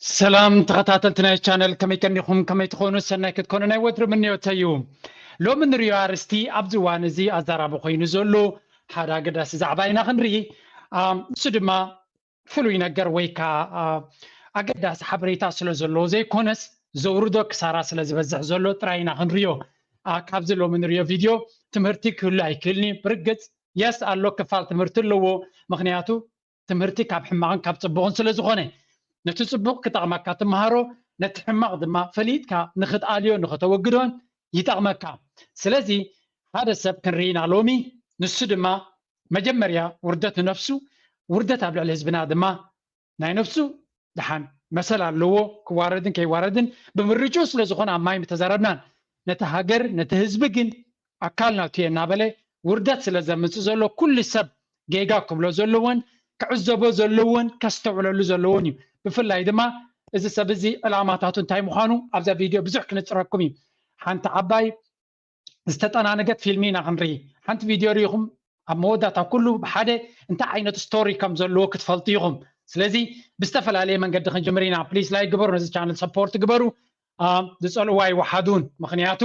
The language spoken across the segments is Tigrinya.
ሰላም ተኸታተልቲ ናይ ቻነል፣ ከመይ ቀኒኹም? ከመይ ትኾኑ? ሰናይ ክትኮኑ ናይ ወትሪ ምንዮተይ እዩ። ሎሚ ንሪኦ ኣርእስቲ ኣብዚ እዋን እዚ ኣዛራቢ ኮይኑ ዘሎ ሓደ ኣገዳሲ ዛዕባ ኢና ክንርኢ። ኣም፣ ንሱ ድማ ፍሉይ ነገር ወይ ከዓ፣ ኣ፣ ኣገዳሲ ሓበሬታ ስለ ዘለዎ ዘይኮነስ፣ ዘውርዶ ክሳራ ስለ ዝበዝሕ ዘሎ ጥራይ ኢና ክንሪኦ። ኣ፣ ካብዚ ሎሚ ንሪኦ ቪድዮ ትምህርቲ ክህሉ ኣይክእልኒ። ብርግጽ የስ ኣሎ፣ ክፋል ትምህርቲ ኣለዎ። ምኽንያቱ ትምህርቲ ካብ ሕማቕን ካብ ጽቡቕን ስለ ዝኾነ፣ ነቲ ጽቡቕ ክጠቕመካ ትመሃሮ፣ ነቲ ሕማቕ ድማ ፈሊጥካ ንኽትኣልዮ ንኽተወግዶን ይጠቕመካ። ስለዚ ሓደ ሰብ ክንርኢ ኢና ሎሚ። ንሱ ድማ መጀመርያ ውርደት ንነፍሱ፣ ውርደት ኣብ ልዕሊ ህዝብና ድማ ናይ ነፍሱ። ደሓን መሰል ኣለዎ ክዋረድን ከይዋረድን፣ ብምርጭኡ ስለ ዝኾነ ኣብ ማይ ምተዛረብናን፣ ነቲ ሃገር ነቲ ህዝቢ ግን ኣካል ናቱ እየ እናበለ ውርደት ስለ ዘምጽእ ዘሎ፣ ኩሉ ሰብ ጌጋ ክብሎ ዘለዎን ክዕዘቦ ዘለዎን ከስተውዕለሉ ዘለዎን እዩ። ብፍላይ ድማ እዚ ሰብ እዚ ዕላማታቱ እንታይ ምዃኑ ኣብዛ ቪድዮ ብዙሕ ክንጽረኩም እዩ። ሓንቲ ዓባይ ዝተጠናነገት ፊልም ኢና ክንርኢ። ሓንቲ ቪድዮ ርኢኹም ኣብ መወዳእታ ኩሉ ብሓደ እንታይ ዓይነት ስቶሪ ከም ዘለዎ ክትፈልጡ ኢኹም። ስለዚ ብዝተፈላለየ መንገዲ ክንጅምር ኢና። ፕሊዝ ላይክ ግበሩ፣ ነዚ ቻነል ሰፖርት ግበሩ። ኣ፣ ዝጸልእዋ ይወሓዱን፣ ምኽንያቱ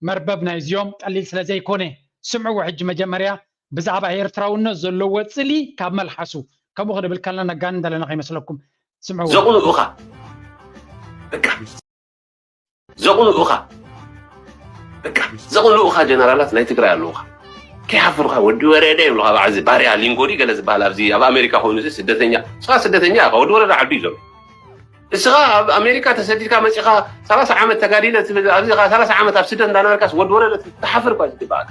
መርበብ ናይዚኦም ቀሊል ስለ ዘይኮነ። ስምዕዎ ሕጂ መጀመርያ ብዛዕባ ኤርትራውነት ዘለዎ ጽልኢ ካብ መልሓሱ። ከምኡ ክንብል ከለና ነጋንን ዘለና ከይመስለኩም። ስምዕዎ። ዘቑንኡኻ በቃ ዘቑንኡኻ በቃ ዘቑንኡኻ ጀነራላት ናይ ትግራይ ኣለዉኻ። ከይሓፍሩኻ ወዲ ወረደ ይብሉኻ። ባዕዚ ባርያ ሊንጎ ድዩ ገለ ዝበሃል ኣብዚ ኣብ ኣሜሪካ ኮይኑ እዚ ስደተኛ። ንስኻ ስደተኛ ኢኻ። ወዲ ወረደ ዓዱ እዩ ዘሎ። እስኻ ኣብ ኣሜሪካ ተሰዲድካ መጺኻ ሰላሳ ዓመት ተጋዲለ ትብል፣ ኣብዚ ኸዓ ሰላሳ ዓመት ኣብ ስደት እንዳነበርካስ ወዲ ወረደ ክትሓፍር እኳ ዝግባኣካ።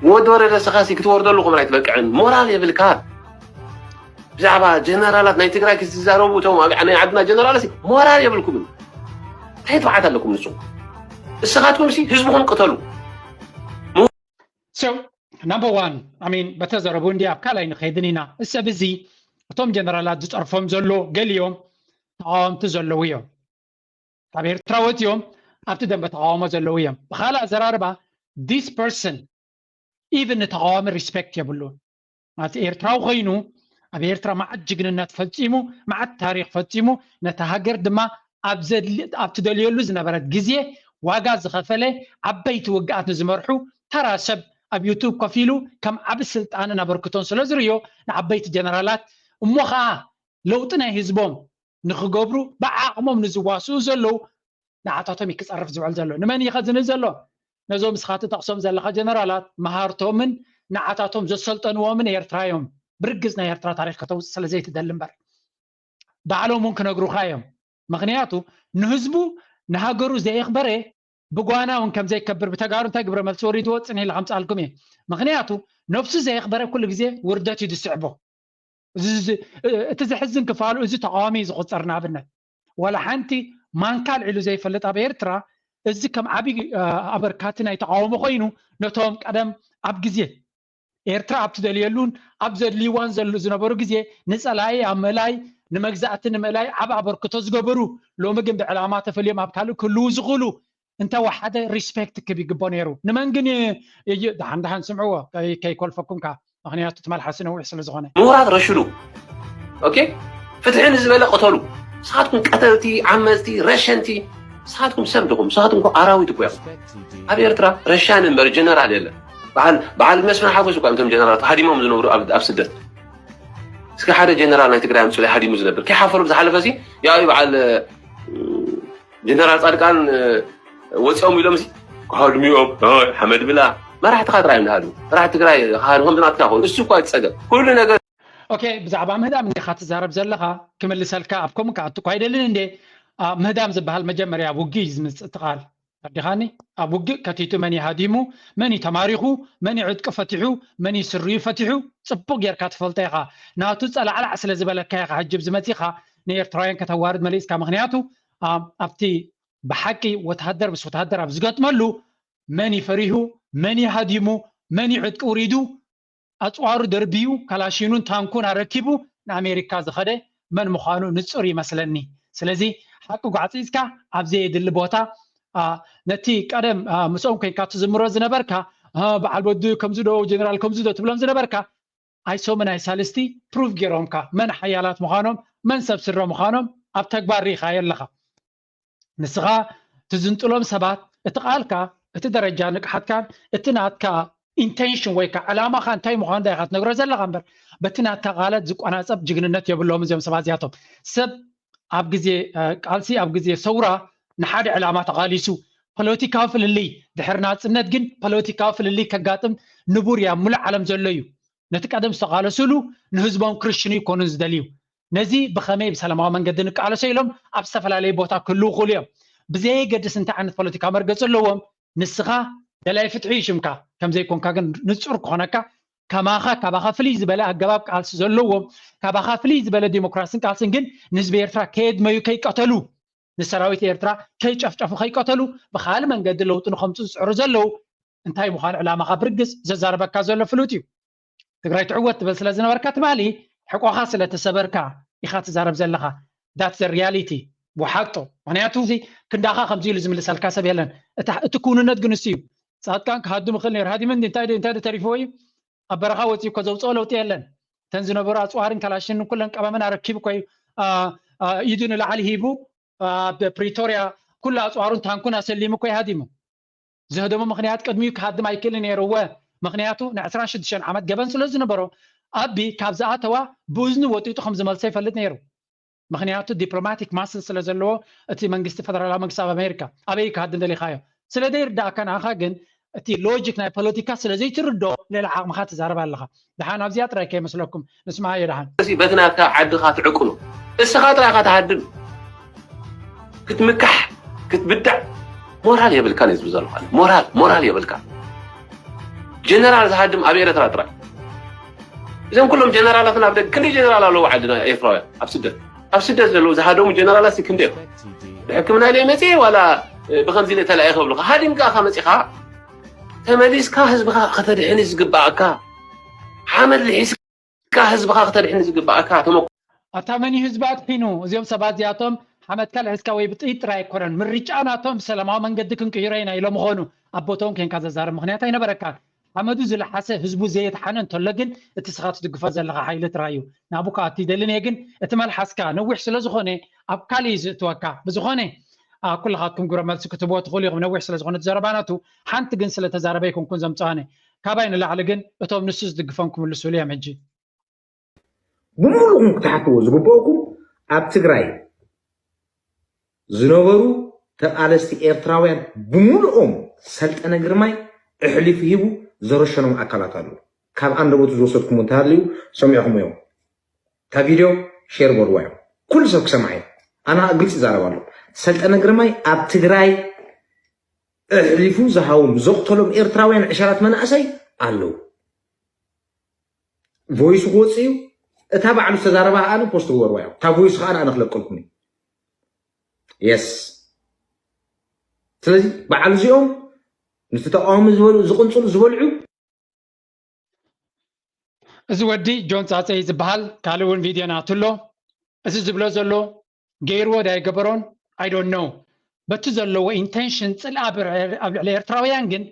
ንወዲ ወረደ እስኻሲ ክትወርደሉ ክብር ኣይትበቅዕን። ሞራል የብልካ። ብዛዕባ ጀነራላት ናይ ትግራይ ክትዛረቡ እቶም ኣብ ናይ ዓድና ጀነራልሲ ሞራል የብልኩምን። እንታይ ትብዓት ኣለኩም ንስኹም? እስኻትኩም ሲ ህዝብኹም ቅተሉ። So number one, I mean፣ በተዘረቡ እንዲ ኣብ ካልኣይ ንኸይድን ኢና። እሰብ እዚ እቶም ጀነራላት ዝጸርፎም ዘሎ ገሊኦም ተቃወምቲ ዘለዉ እዮም። ካብ ኤርትራ ወጺኦም ኣብቲ ደንበ ተቃውሞ ዘለዉ እዮም። ብኻልእ ኣዘራርባ this person even ንተቃዋሚ ሪስፔክት የብሉን። ማለት ኤርትራዊ ኮይኑ ኣብ ኤርትራ መዓት ጅግንነት ፈጺሙ፣ መዓት ታሪኽ ፈጺሙ፣ ነታ ሃገር ድማ ኣብ ዘድሊ-፣ ኣብ ትደልየሉ ዝነበረት ግዜ ዋጋ ዝኸፈለ፣ ዓበይቲ ውግኣት ንዝመርሑ ተራ ሰብ ኣብ ዩቱብ ኮፍ ኢሉ ከም ዓቢ ስልጣንን ኣበርክቶን ስለ ዝርእዮ ንዓበይቲ ጀነራላት እሞ ኸኣ ለውጢ ናይ ህዝቦም ንኽገብሩ ብዓቕሞም ንዝዋስኡ ዘለዉ ንዓታቶም እዩ ክጸርፍ ዝውዕል ዘሎ። ንመን እዩ ከዝንል ዘሎ? ነዞም እስኻ ትጠቕሶም ዘለኻ ጀነራላት መሃርቶምን ንዓታቶም ዘሰልጠንዎምን ኤርትራ እዮም። ብርግጽ ናይ ኤርትራ ታሪኽ ከተውጽእ ስለ ዘይትደሊ እምበር ባዕሎም እውን ክነግሩኻ እዮም። ምኽንያቱ ንህዝቡ ንሃገሩ ዘየኽበረ ብጓና እውን ከም ዘይከብር ብተጋሩ እንታይ ግብረ መልሲ ወሪድዎ ጽንሕ ኢለ ከምጽኣልኩም እየ። ምኽንያቱ ነብሱ ዘየኽበረ ኩሉ ግዜ ውርደት እዩ ዝስዕቦ። እዚ፣ እዚ፣ እቲ ዘሕዝን ክፋሉ እዚ ተቃዋሚ እዩ ዝቁጸር። ንኣብነት ዋላ ሓንቲ ማንካ ኣልዒሉ ዘይፈልጥ ኣብ ኤርትራ እዚ ከም ዓቢ፣ እ፣ ኣበርካቲ ናይ ተቃውሞ ኮይኑ ነቶም ቀደም ኣብ ግዜ ኤርትራ ኣብ ትደልየሉን ኣብ ዘድልይዋን ዘሉ-፣ ዝነበሩ ግዜ ንጸላኢ ኣብ ምእላይ ንመግዛእቲ ንምእላይ ዓቢ ኣበርክቶ ዝገበሩ ሎሚ ግን ብዕላማ ተፈልዮም ኣብ ካልእ ክህልዉ ዝኽእሉ እንተወሓደ ሪስፔክት ክብ ይግቦ ነይሩ። ንመን ግን ይ-፣ ይ-፣ ደሓን ደሓን ስምዕዎ፣ ከይ-፣ ከይኮልፈኩም ከ፣ ምኽንያቱ እቲ መልሓሲ ነዊሕ ስለ ዝኾነ። ምሁራት ረሽኑ። ኦኬ? ፍትሒ ንዝበለ ቅተሉ። ንስኻትኩም ቀተልቲ፣ ዓመፅቲ፣ ረሸንቲ፣ ንስኻትኩም ሰብ ድኹም፣ ንስኻትኩም እኮ ኣራዊት እኮ ኢኹም። ኣብ ኤርትራ ረሻን እምበር ጀነራል የለን። በዓል፣ በዓል መስፍን ሓጎስ እኳ እዮም እቶም ጀነራላት ሃዲሞም ዝነብሩ ኣብ፣ ኣብ ስደት። እስኪ ሓደ ጀነራል ናይ ትግራይ ኣምፅኡ ሃዲሙ ዝነብር። ከይሓፈሩ ብዝሓለፈ ሲ፣ ያው በዓል፣ ጀነራል ጻድቃን፣ እ፣ ወፂኦም ኢሎም ሲ፣ ክሃድሙ እዮም፣ ኦይ፣ ሓመድ ብላ። መራሕትኻ ጥራይ እዮም ዝሃድሙ። መራሕቲ ትግራይ ክሃድሙ፣ ከምዚ ናትካ ክኸውን። እሱ እኳ ይፀገም። ኩሉ ነገር ኦኬ፣ ብዛዕባ ምህዳም እንዲኻ ትዛረብ ዘለኻ፣ ክምልሰልካ፣ ኣብ ከምኡ ክኣቱ እኳ ኣይደልን እንዴ። ኣ፣ ምህዳም ዝበሃል መጀመርያ ውግእ እዩ ዝምጽእ እቲ ቃል። ተረዲኻኒ? ኣብ ውግእ ከቲቱ መን እዩ ሃዲሙ፣ መን እዩ ተማሪኹ፣ መን እዩ ዕጥቂ ፈቲሑ፣ መን እዩ ስሪኡ ፈቲሑ፣ ጽቡቕ ጌርካ ትፈልጦ ኢኻ። ናቱ ጸላዕላዕ ስለ ዝበለካ ኢኻ ሕጂ ኣብዚ መጺኻ ንኤርትራውያን ከተዋርድ መሊስካ። ምኽንያቱ፣ ኣ፣ ኣብቲ ብሓቂ ወተሃደር ምስ ወተሃደር ኣብ ዝገጥመሉ መን እዩ ፈሪሁ፣ መን እዩ ሃዲሙ፣ መን እዩ ዕጥቂ ውሪዱ፣ ኣፅዋሩ ደርብዩ፣ ካላሺኑን ታንኩን ኣረኪቡ ንኣሜሪካ ዝኸደ መን ምዃኑ ንፁር ይመስለኒ። ስለዚ ሓቂ ጓዕፂፅካ ኣብ ዘየድሊ ቦታ፣ ኣ፣ ነቲ ቀደም፣ ኣ፣ ምስኦም ኮይንካ ትዝምሮ ዝነበርካ፣ ኣ፣ በዓል ወዲ ከምዚ ዶ፣ ጀነራል ከምዚ ዶ ትብሎም ዝነበርካ፣ ኣይሶምን ኣይሳልስቲ ፕሩቭ ገይሮምካ መን ሓያላት ምዃኖም፣ መን ሰብ ስረ ምዃኖም ኣብ ተግባር ርኢኻዮ ኣለኻ። ንስኻ ትዝንጥሎም ሰባት፣ እቲ ቃልካ፣ እቲ ደረጃ ንቅሓትካን እቲ ናትካ ኢንቴንሽን ወይ ከዓ ዕላማኻ እንታይ ምዃኑ ኢኻ ትነግሮ ዘለኻ እምበር፣ በቲ ናትካ ቃላት ዝቆናጸብ ጅግንነት የብሎም እዚኦም ሰባት እዚኣቶም። ሰብ ኣብ ግዜ ቃልሲ፣ ኣብ ግዜ ሰውራ ንሓደ ዕላማ ተቓሊሱ፣ ፖለቲካዊ ፍልልይ ድሕሪ ናጽነት ግን ፖለቲካዊ ፍልልይ ከጋጥም ንቡር እያ፣ ሙሉእ ዓለም ዘሎ እዩ። ነቲ ቀደም ዝተቓለሱሉ ንህዝቦም ክርሽኑ ይኮኑን ዝደልዩ። ነዚ ብኸመይ ብሰላማዊ መንገዲ ንቃለሶ ኢሎም ኣብ ዝተፈላለየ ቦታ ክህልዉ ይኽእሉ እዮም። ብዘየገድስ እንታይ ዓይነት ፖለቲካዊ መርገፂ ኣለዎም፣ ንስኻ ደላይ ፍትሒ እዩ ሽምካ። ከምዘይኮንካ ግን ንፁር ክኾነካ፣ ከማኻ ካባኻ ፍልይ ዝበለ ኣገባብ ቃልሲ ዘለዎም፣ ካባኻ ፍልይ ዝበለ ዲሞክራስን ቃልስን ግን ንህዝቢ ኤርትራ ከየድመዩ ከይቀተሉ፣ ንሰራዊት ኤርትራ ከይጨፍጨፉ ከይቀተሉ፣ ብኻልእ መንገዲ ለውጢ ንኸምፁ ዝፅዕሩ ዘለዉ እንታይ ምዃኑ ዕላማኻ ብርግፅ ዘዛርበካ ዘሎ ፍሉጥ እዩ። ትግራይ ትዕወት ትብል ስለ ዝነበርካ ትማሊ ሕቆኻ ስለ ተሰበርካ ኢኻ ትዛረብ ዘለኻ። That's the reality ብሓጡ። ምክንያቱ እዚ ክንዳኻ ከምዚ ኢሉ ዝምልሰልካ ሰብ የለን። እቲ ክውንነት ግን እሱ እዩ። ፃድቃን ክሃድም ይኽእል ነይሩ። ሃዲመ እንዲ እንታይ እንታይ ተሪፍዎ እዩ? ኣብ በረኻ ወፂኡ እኮ ዘውፅኦ ለውጢ የለን። እተን ዝነበሩ ኣፅዋርን ካላሽንን ኩለን ቀመመን ኣረኪቡ እኮ እዩ ኢዱ ንላዕሊ ሂቡ ኣብ ፕሪቶርያ ኩሉ ኣፅዋሩን ታንኩን ኣሰሊሙ እኮ እዩ ሃዲሙ። ዘህደሞ ምኽንያት ቅድሚኡ ክሃድም ኣይክእልን ነይሩ። እወ፣ ምኽንያቱ ን ዕስራን ሽዱሽተን ዓመት ገበን ስለ ዝነበሮ፣ ኣቢ ካብ ዝኣተዋ ብእዝኑ ወጢጡ ከም ዝመልሶ ይፈልጥ ነይሩ። ምኽንያቱ ዲፕሎማቲክ ማስል ስለ ዘለዎ እቲ መንግስቲ፣ ፈደራላዊ መንግስቲ ኣብ ኣሜሪካ። ኣበይ ክሃድም ደሊኻዮ? ስለ ዘይርዳእካ ንዓኻ ግን እቲ ሎጂክ ናይ ፖለቲካ ስለ ዘይትርድኦ ሌላ ዓቕምኻ ትዛረብ ኣለኻ። ደሓን ኣብዚኣ ጥራይ ከይመስለኩም ንስምዓዮ ደሓን። በቲ ናትካ ዓድኻ ትዕቅኖ እስኻ ጥራይ ኢኻ ትሃድም። ክትምካሕ ክትብዳዕ ሞራል የብልካን እየ ዝብል ዘለኹ ኣነ። ሞራል ሞራል የብልካ። ጀነራል ዝሃድም ኣብ ኤረትራ ጥራይ። እዞም ኩሎም ጀነራላትና ኣብ ደገ ክንደይ ጀነራል ኣለዉ ዓድና ኤርትራውያን ኣብ ስደት ኣብ ስደት ዘለዉ ዝሃደሙ ጀነራላት ሲ ክንደይ እዮም? ብሕክምና ኢለ መፅየ ዋላ ብከምዚ ኢለ ተላኢኸ ብሉካ ሃዲምካ ኢኻ መፂኻ ተመሊስካ ህዝብኻ ከተድሕን እዩ ዝግባኣካ። ሓመድ ልሒስካ ህዝብኻ ከተድሕን እዩ ዝግባኣካ። ተመኩ ኣታ መን እዩ ህዝቢ ኣድሒኑ? እዚኦም ሰባት እዚኣቶም ሓመድካ ልሒስካ ወይ ብጥይት ጥራይ ኣይኮነን። ምርጫ ናቶም ብሰላማዊ መንገዲ ክንቅይሮ ኢና ኢሎም ምኾኑ ኣብ ቦትኦም ኬንካ ዘዛርብ ምኽንያት ኣይነበረካን። ሓመዱ ዝለሓሰ ህዝቡ ዘየድሓነ እንተሎ ግን እቲ ስኻ ትድግፎ ዘለኻ ሓይሊ ጥራይ እዩ ናብኡ ክኣቱ ይደልን እየ። ግን እቲ መልሓስካ ነዊሕ ስለ ዝኾነ ኣብ ካልእ እዩ ዝእትወካ። ብዝኾነ ኩልኻትኩም ግብረ መልሲ ክትህብዎ ትኽእሉ ኢኹም። ነዊሕ ስለ ዝኾነ እቲ ዘረባ ናቱ ሓንቲ ግን ስለ ተዛረበ ኣይኮንኩን ዘምጽኣኒ። ካባይ ንላዕሊ ግን እቶም ንሱ ዝድግፎም ክምልሱሉ እዮም ሕጂ። ብምሉእኹም ክትሓትዎ ዝግበኦኩም ኣብ ትግራይ ዝነበሩ ተቓለስቲ ኤርትራውያን ብምሉኦም ሰልጠነ ግርማይ ኣሕሊፉ ሂቡ ዘረሸኖም ኣካላት ኣለዉ። ካብ ኣንደበቱ ዝወሰድኩሞ እንተሃልዩ ሰሚዕኹሞ እዮም። እታ ቪድዮ ሼር በልዋ እዮም። ኩሉ ሰብ ክሰምዓ እዮም። ኣነ ግልፂ ይዛረብ ኣሎ። ሰልጠነ ግርማይ ኣብ ትግራይ ኣሕሊፉ ዝሃቦም ዘቕተሎም ኤርትራውያን ዕሸላት መናእሰይ ኣለዉ። ቮይሱ ክወፅእ እዩ። እታ ባዕሉ ዝተዛረባ ከዓ ፖስት ክገብርዋ እዮም። እታ ቮይሱ ከዓ ኣነ ክለቀልኩም እዩ። የስ ስለዚ በዓል እዚኦም ምስቲ ተቃዋሚ ዝበሉ ዝቅንፅሉ ዝበልዑ እዚ ወዲ ጆን ፃፀይ ዝበሃል ካልእ እውን ቪድዮ ናቱ ኣሎ። እዚ ዝብሎ ዘሎ ገይርዎ ዶ ኣይገበሮን I don't know። በቲ ዘለዎ ኢንቴንሽን ፅልኢ ኣብ ልዕሊ ኤርትራውያን ግን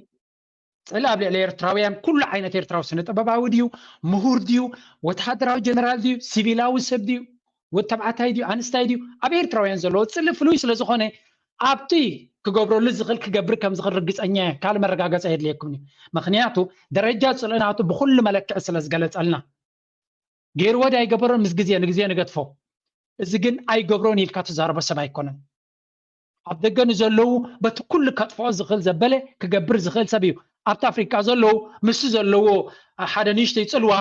ፅልኢ ኣብ ልዕሊ ኤርትራውያን ኩሉ ዓይነት ኤርትራዊ ስነ ጥበባዊ ድዩ ምሁር ድዩ ወተሃደራዊ ጀነራል ድዩ ሲቪላዊ ሰብ ድዩ ወዲ ተባዕታይ ድዩ ኣንስታይ ድዩ ኣብ ኤርትራውያን ዘለዎ ፅልኢ ፍሉይ ስለ ዝኾነ ኣብቲ ክገብረሉ ዝኽእል ክገብር ከም ዝኽእል ርግፀኛ እየ። ካልእ መረጋገፂ ኣየድልየኩምን እዩ። ምኽንያቱ ደረጃ ፅልኢ ናቱ ብኹሉ መለክዒ ስለ ዝገለፀልና። ገይርዎ ድዩ ኣይገበሮን ምስ ግዜ ንግዜ ንገድፎ። እዚ ግን ኣይገብሮን ኢልካ ትዛረቦ ሰብ ኣይኮነን። ኣብ ደገ ንዘለዉ በቲ ኩሉ ከጥፍኦ ዝኽእል ዘበለ ክገብር ዝኽእል ሰብ እዩ። ኣብቲ ኣፍሪቃ ዘለዉ ምስቲ ዘለዎ ሓደ ንእሽተይ ፅልዋ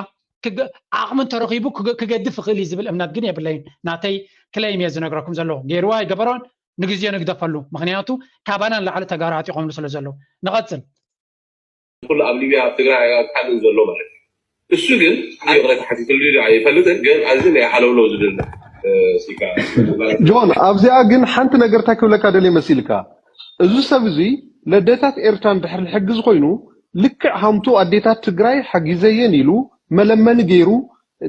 ዓቕሚ እንተረኺቡ ክገድፍ ይኽእል እዩ ዝብል እምነት ግን የብለይን። ናተይ ክለይም እየ ዝነግረኩም ዘለኹ። ገይርዎ ኣይገበሮን ንግዜ ንግደፈሉ። ምኽንያቱ ካባና ንላዕሊ ተጋሩ ዓጢቖምሉ ስለ ዘለዉ። ንቐፅል። ኩሉ ኣብ ሊብያ ኣብ ትግራይ ኣብ ሓድን ዘሎ ማለት እዩ። እሱ ግን ይቕረ ተሓቲትሉ ዶ ኣይፈልጥን ግን ኣዚ ናይ ሓለውለው ዝብል ጆን ኣብዚኣ ግን ሓንቲ ነገር እንታይ ክብለካ ደልየ መሲልካ እዚ ሰብ እዚ ለደታት ኤርትራ እንድሕር ንሕግዝ ኮይኑ ልክዕ ሃምቱ ኣዴታት ትግራይ ሓጊዘየን ኢሉ መለመኒ ገይሩ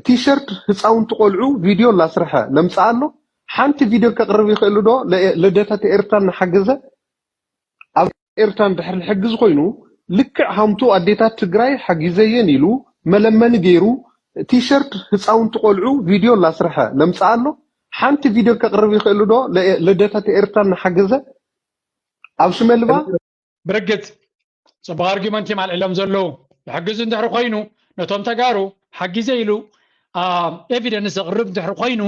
ቲሸርት ህፃውንቲ ቆልዑ ቪድዮ ላስርሐ ለምፅኣ ኣሎ ሓንቲ ቪድዮ ከቅርብ ይኽእሉ ዶ ለደታት ኤርትራ እናሓገዘ ኣብ ኤርትራ እንድሕር ንሕግዝ ኮይኑ ልክዕ ሃምቱ ኣዴታት ትግራይ ሓጊዘየን ኢሉ መለመኒ ገይሩ ቲሸርት ህፃውንቲ ቆልዑ ቪድዮ ላስርሐ ለምፅኣ ኣሎ ሓንቲ ቪድዮ ከቕርብ ይኽእሉ ዶ? ለ-፣ ልደታት ኤርትራ እናሓገዘ ኣብ ሽመልባ? ብርግጽ ጽቡቕ ኣርጊመንት እዮም ኣልዒሎም ዘለዉ። ይሕግዝ እንድሕሪ ኮይኑ፣ ነቶም ተጋሩ ሓጊዘ ኢሉ ኤቪደንስ ዘቕርብ እንድሕሪ ኮይኑ፣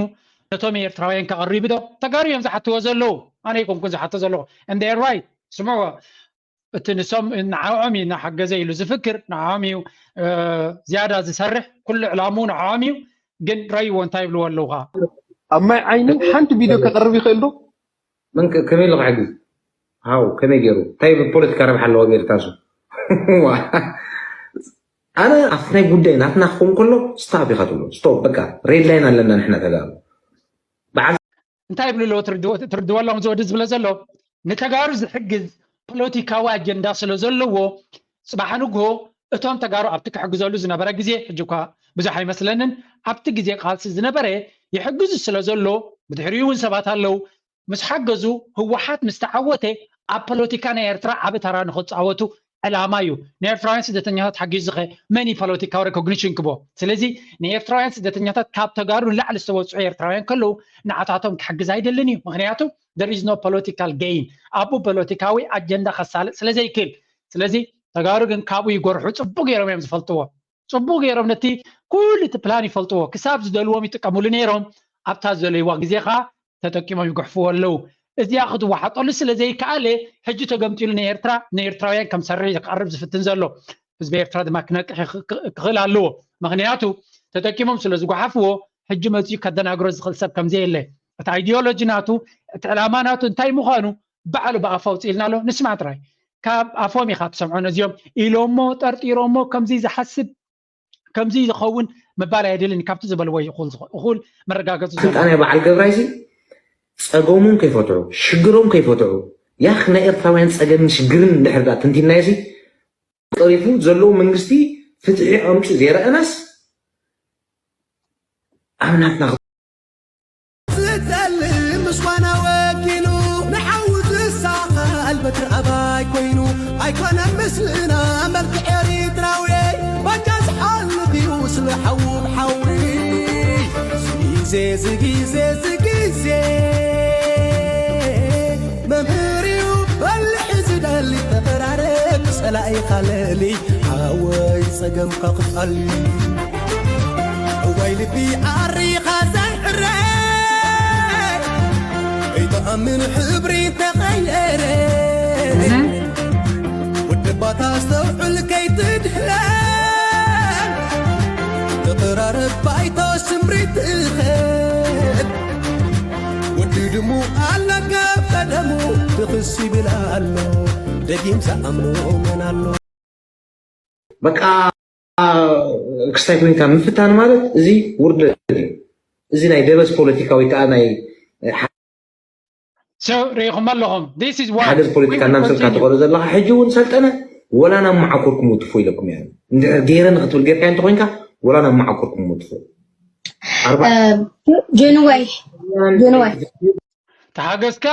ነቶም ኤርትራውያን ከቕርብ ዶ? ተጋሩ እዮም ዝሓትዎ ዘለዉ። ኣነ ኣይኮንኩን ዝሓቶ ዘለኹ። And they're right። ስምዕዎ። እቲ ንሶም ንዓኦም እዩ እናሓገዘ ኢሉ ዝፍክር፣ ንዓኦም እዩ ዝያዳ ዝሰርሕ፣ ኩሉ ዕላምኡ ንዓኦም እዩ። ግን ረይዎ እንታይ ይብልዎ ኣለዉ ከዓ? ኣብ ማይ ዓይኒ ሓንቲ ቪድዮ ከቕርብ ይኽእል ዶ? መን ከ-፣ ከመይ ኢሉ ክሕግዝ? ሃው፣ ከመይ ገይሩ? እንታይ ፖለቲካ ረብሓ ኣለዎ ኣብ ኤርትራ እሱ? ኣነ ኣብቲ ናይ ጉዳይ ናትና ክኸውን ከሎ ስታፕ ኢኻ ትብሎ። ስቶፕ፣ በቃ ሬድ ላይን ኣለና ንሕና ተጋሩ። በዓል እንታይ ይብሉ ኣለዎ? ትርድዎ ኣለኹም ዝወዲ ዝብለ ዘሎ ንተጋሩ ዝሕግዝ ፖለቲካዊ ኣጀንዳ ስለ ዘለዎ፣ ጽባሕ ንግሆ እቶም ተጋሩ ኣብቲ ክሕግዘሉ ዝነበረ ግዜ፣ ሕጂ እኳ ብዙሕ ኣይመስለንን፣ ኣብቲ ግዜ ቃልሲ ዝነበረ ይሕግዙ ስለ ዘሎ፣ ብድሕሪኡ እውን ሰባት ኣለዉ። ምስ ሓገዙ፣ ህወሓት ምስ ተዓወተ፣ ኣብ ፖለቲካ ናይ ኤርትራ ዓቢ ተራ ንኽጻወቱ ዕላማ እዩ። ንኤርትራውያን ስደተኛታት ሓጊዙኸ መን እዩ ፖለቲካዊ ሬኮግኒሽን ክቦ? ስለዚ ንኤርትራውያን ስደተኛታት ካብ ተጋሩ ንላዕሊ ዝተወጽዑ ኤርትራውያን ከለዉ ንዓታቶም ክሕግዝ ኣይደልን እዩ። ምክንያቱ there is no political gain፣ ኣብኡ ፖለቲካዊ ኣጀንዳ ከሳልጥ ስለ ዘይክእል። ስለዚ ተጋሩ ግን ካብኡ ይጎርሑ። ጽቡቅ ገይሮም እዮም ዝፈልጥዎ። ጽቡቅ ገይሮም ነቲ ኩሉ እቲ ፕላን ይፈልጥዎ። ክሳብ ዝደልዎም ይጥቀምሉ ነይሮም። ኣብታ ዝደለይዋ ግዜ ከዓ ተጠቂሞም ይጉሕፍዎ ኣለዉ። እዚኣ ክትወሓጠሉ ስለ ዘይከኣለ ሕጂ ተገምጢሉ ንኤርትራ ንኤርትራውያን ከም ሰርሕ እዩ ክቐርብ ዝፍትን ዘሎ። ህዝቢ ኤርትራ ድማ ክነቅሕ ክኽእል ኣለዎ። ምክንያቱ ተጠቂሞም ስለ ዝጓሓፍዎ ሕጂ መፂኡ ከደናግሮ ዝኽእል ሰብ ከምዘየለ፣ እቲ ኣይዲዮሎጂ ናቱ፣ እቲ ዕላማ ናቱ እንታይ ምዃኑ ባዕሉ ብኣፉ ኣውፅእልና ኣሎ። ንስማዕ ጥራይ። ካብ ኣፎም ኢኻ ትሰምዖ። ነዚኦም ኢሎሞ ጠርጢሮሞ ከምዚ ዝሓስብ ከምዚ ዝኸውን ምባል ኣየድልን። ካብቲ ዝበልዎ እዩ እኹል ዝኸ-፣ እኹል መረጋገፂ ዘሎ። ስልጣን በዓል ገብራይ ሲ ጸገሞም ከይፈትሑ ሽግሮም ከይፈትሑ ያኽ ናይ ኤርትራውያን ጸገምን ሽግርን እንድሕር ደኣ ትንቲናዮ ሲ ቀሪፉ ዘለዉ መንግስቲ ፍትሒ ኣምጺኡ ዘይረኣናስ ኣብ ናትና ዝጠልም ምስኳና ወኪሉ ንሓው ዝሳቐል በትሪ ኣባይ ኮይኑ ኣይኮነን ምስልና መልክዕ ኤሪትራዊ ባጃ ዝሓልፍ እዩ ስለ ሓዉ ብሓዊ ዝጊዜ ዝጊዜ ዝጊዜ መምህር እዩ በልሒ ዝደሊ ተቐራረብ ጸላኢኻ ለሊ ሓወይ ጸገምካ ክፋል እዋይ ልቢ ዓሪኻ ዘሕረ ኣይተኣምን ሕብሪ ተቐየረ ወደባታ ኣስተውዕል ከይትድሕረ ተቐራረብ ባይቶ ስምሪት እኸል ወዲ ድሙ ኣለካ ቀደሙ ትኽስ ይብል ኣሎ ደጊም ዝኣምኖ መን ኣሎ በቃ ክስታይ ኮይንካ ምፍታን ማለት እዚ ውርደት እዩ። እዚ ናይ ደበስ ፖለቲካ ወይ ከዓ ናይ So ርኢኹም ኣለኹም። This is why ሓገዝ ፖለቲካ we will እናምሰልካ continue. ትኸዶ ዘለኻ ሕጂ እውን ሰልጠነ ወላ ናብ መዓኮርኩም ውትፎ ኢለኩም እያ። እንድሕር ገይረ ንክትብል ጌርካ እንተኮይንካ ወላ ናብ መዓኮርኩም ውትፎ። ኣርባ ጆንዋይ ጆንዋይ ተሓገዝካ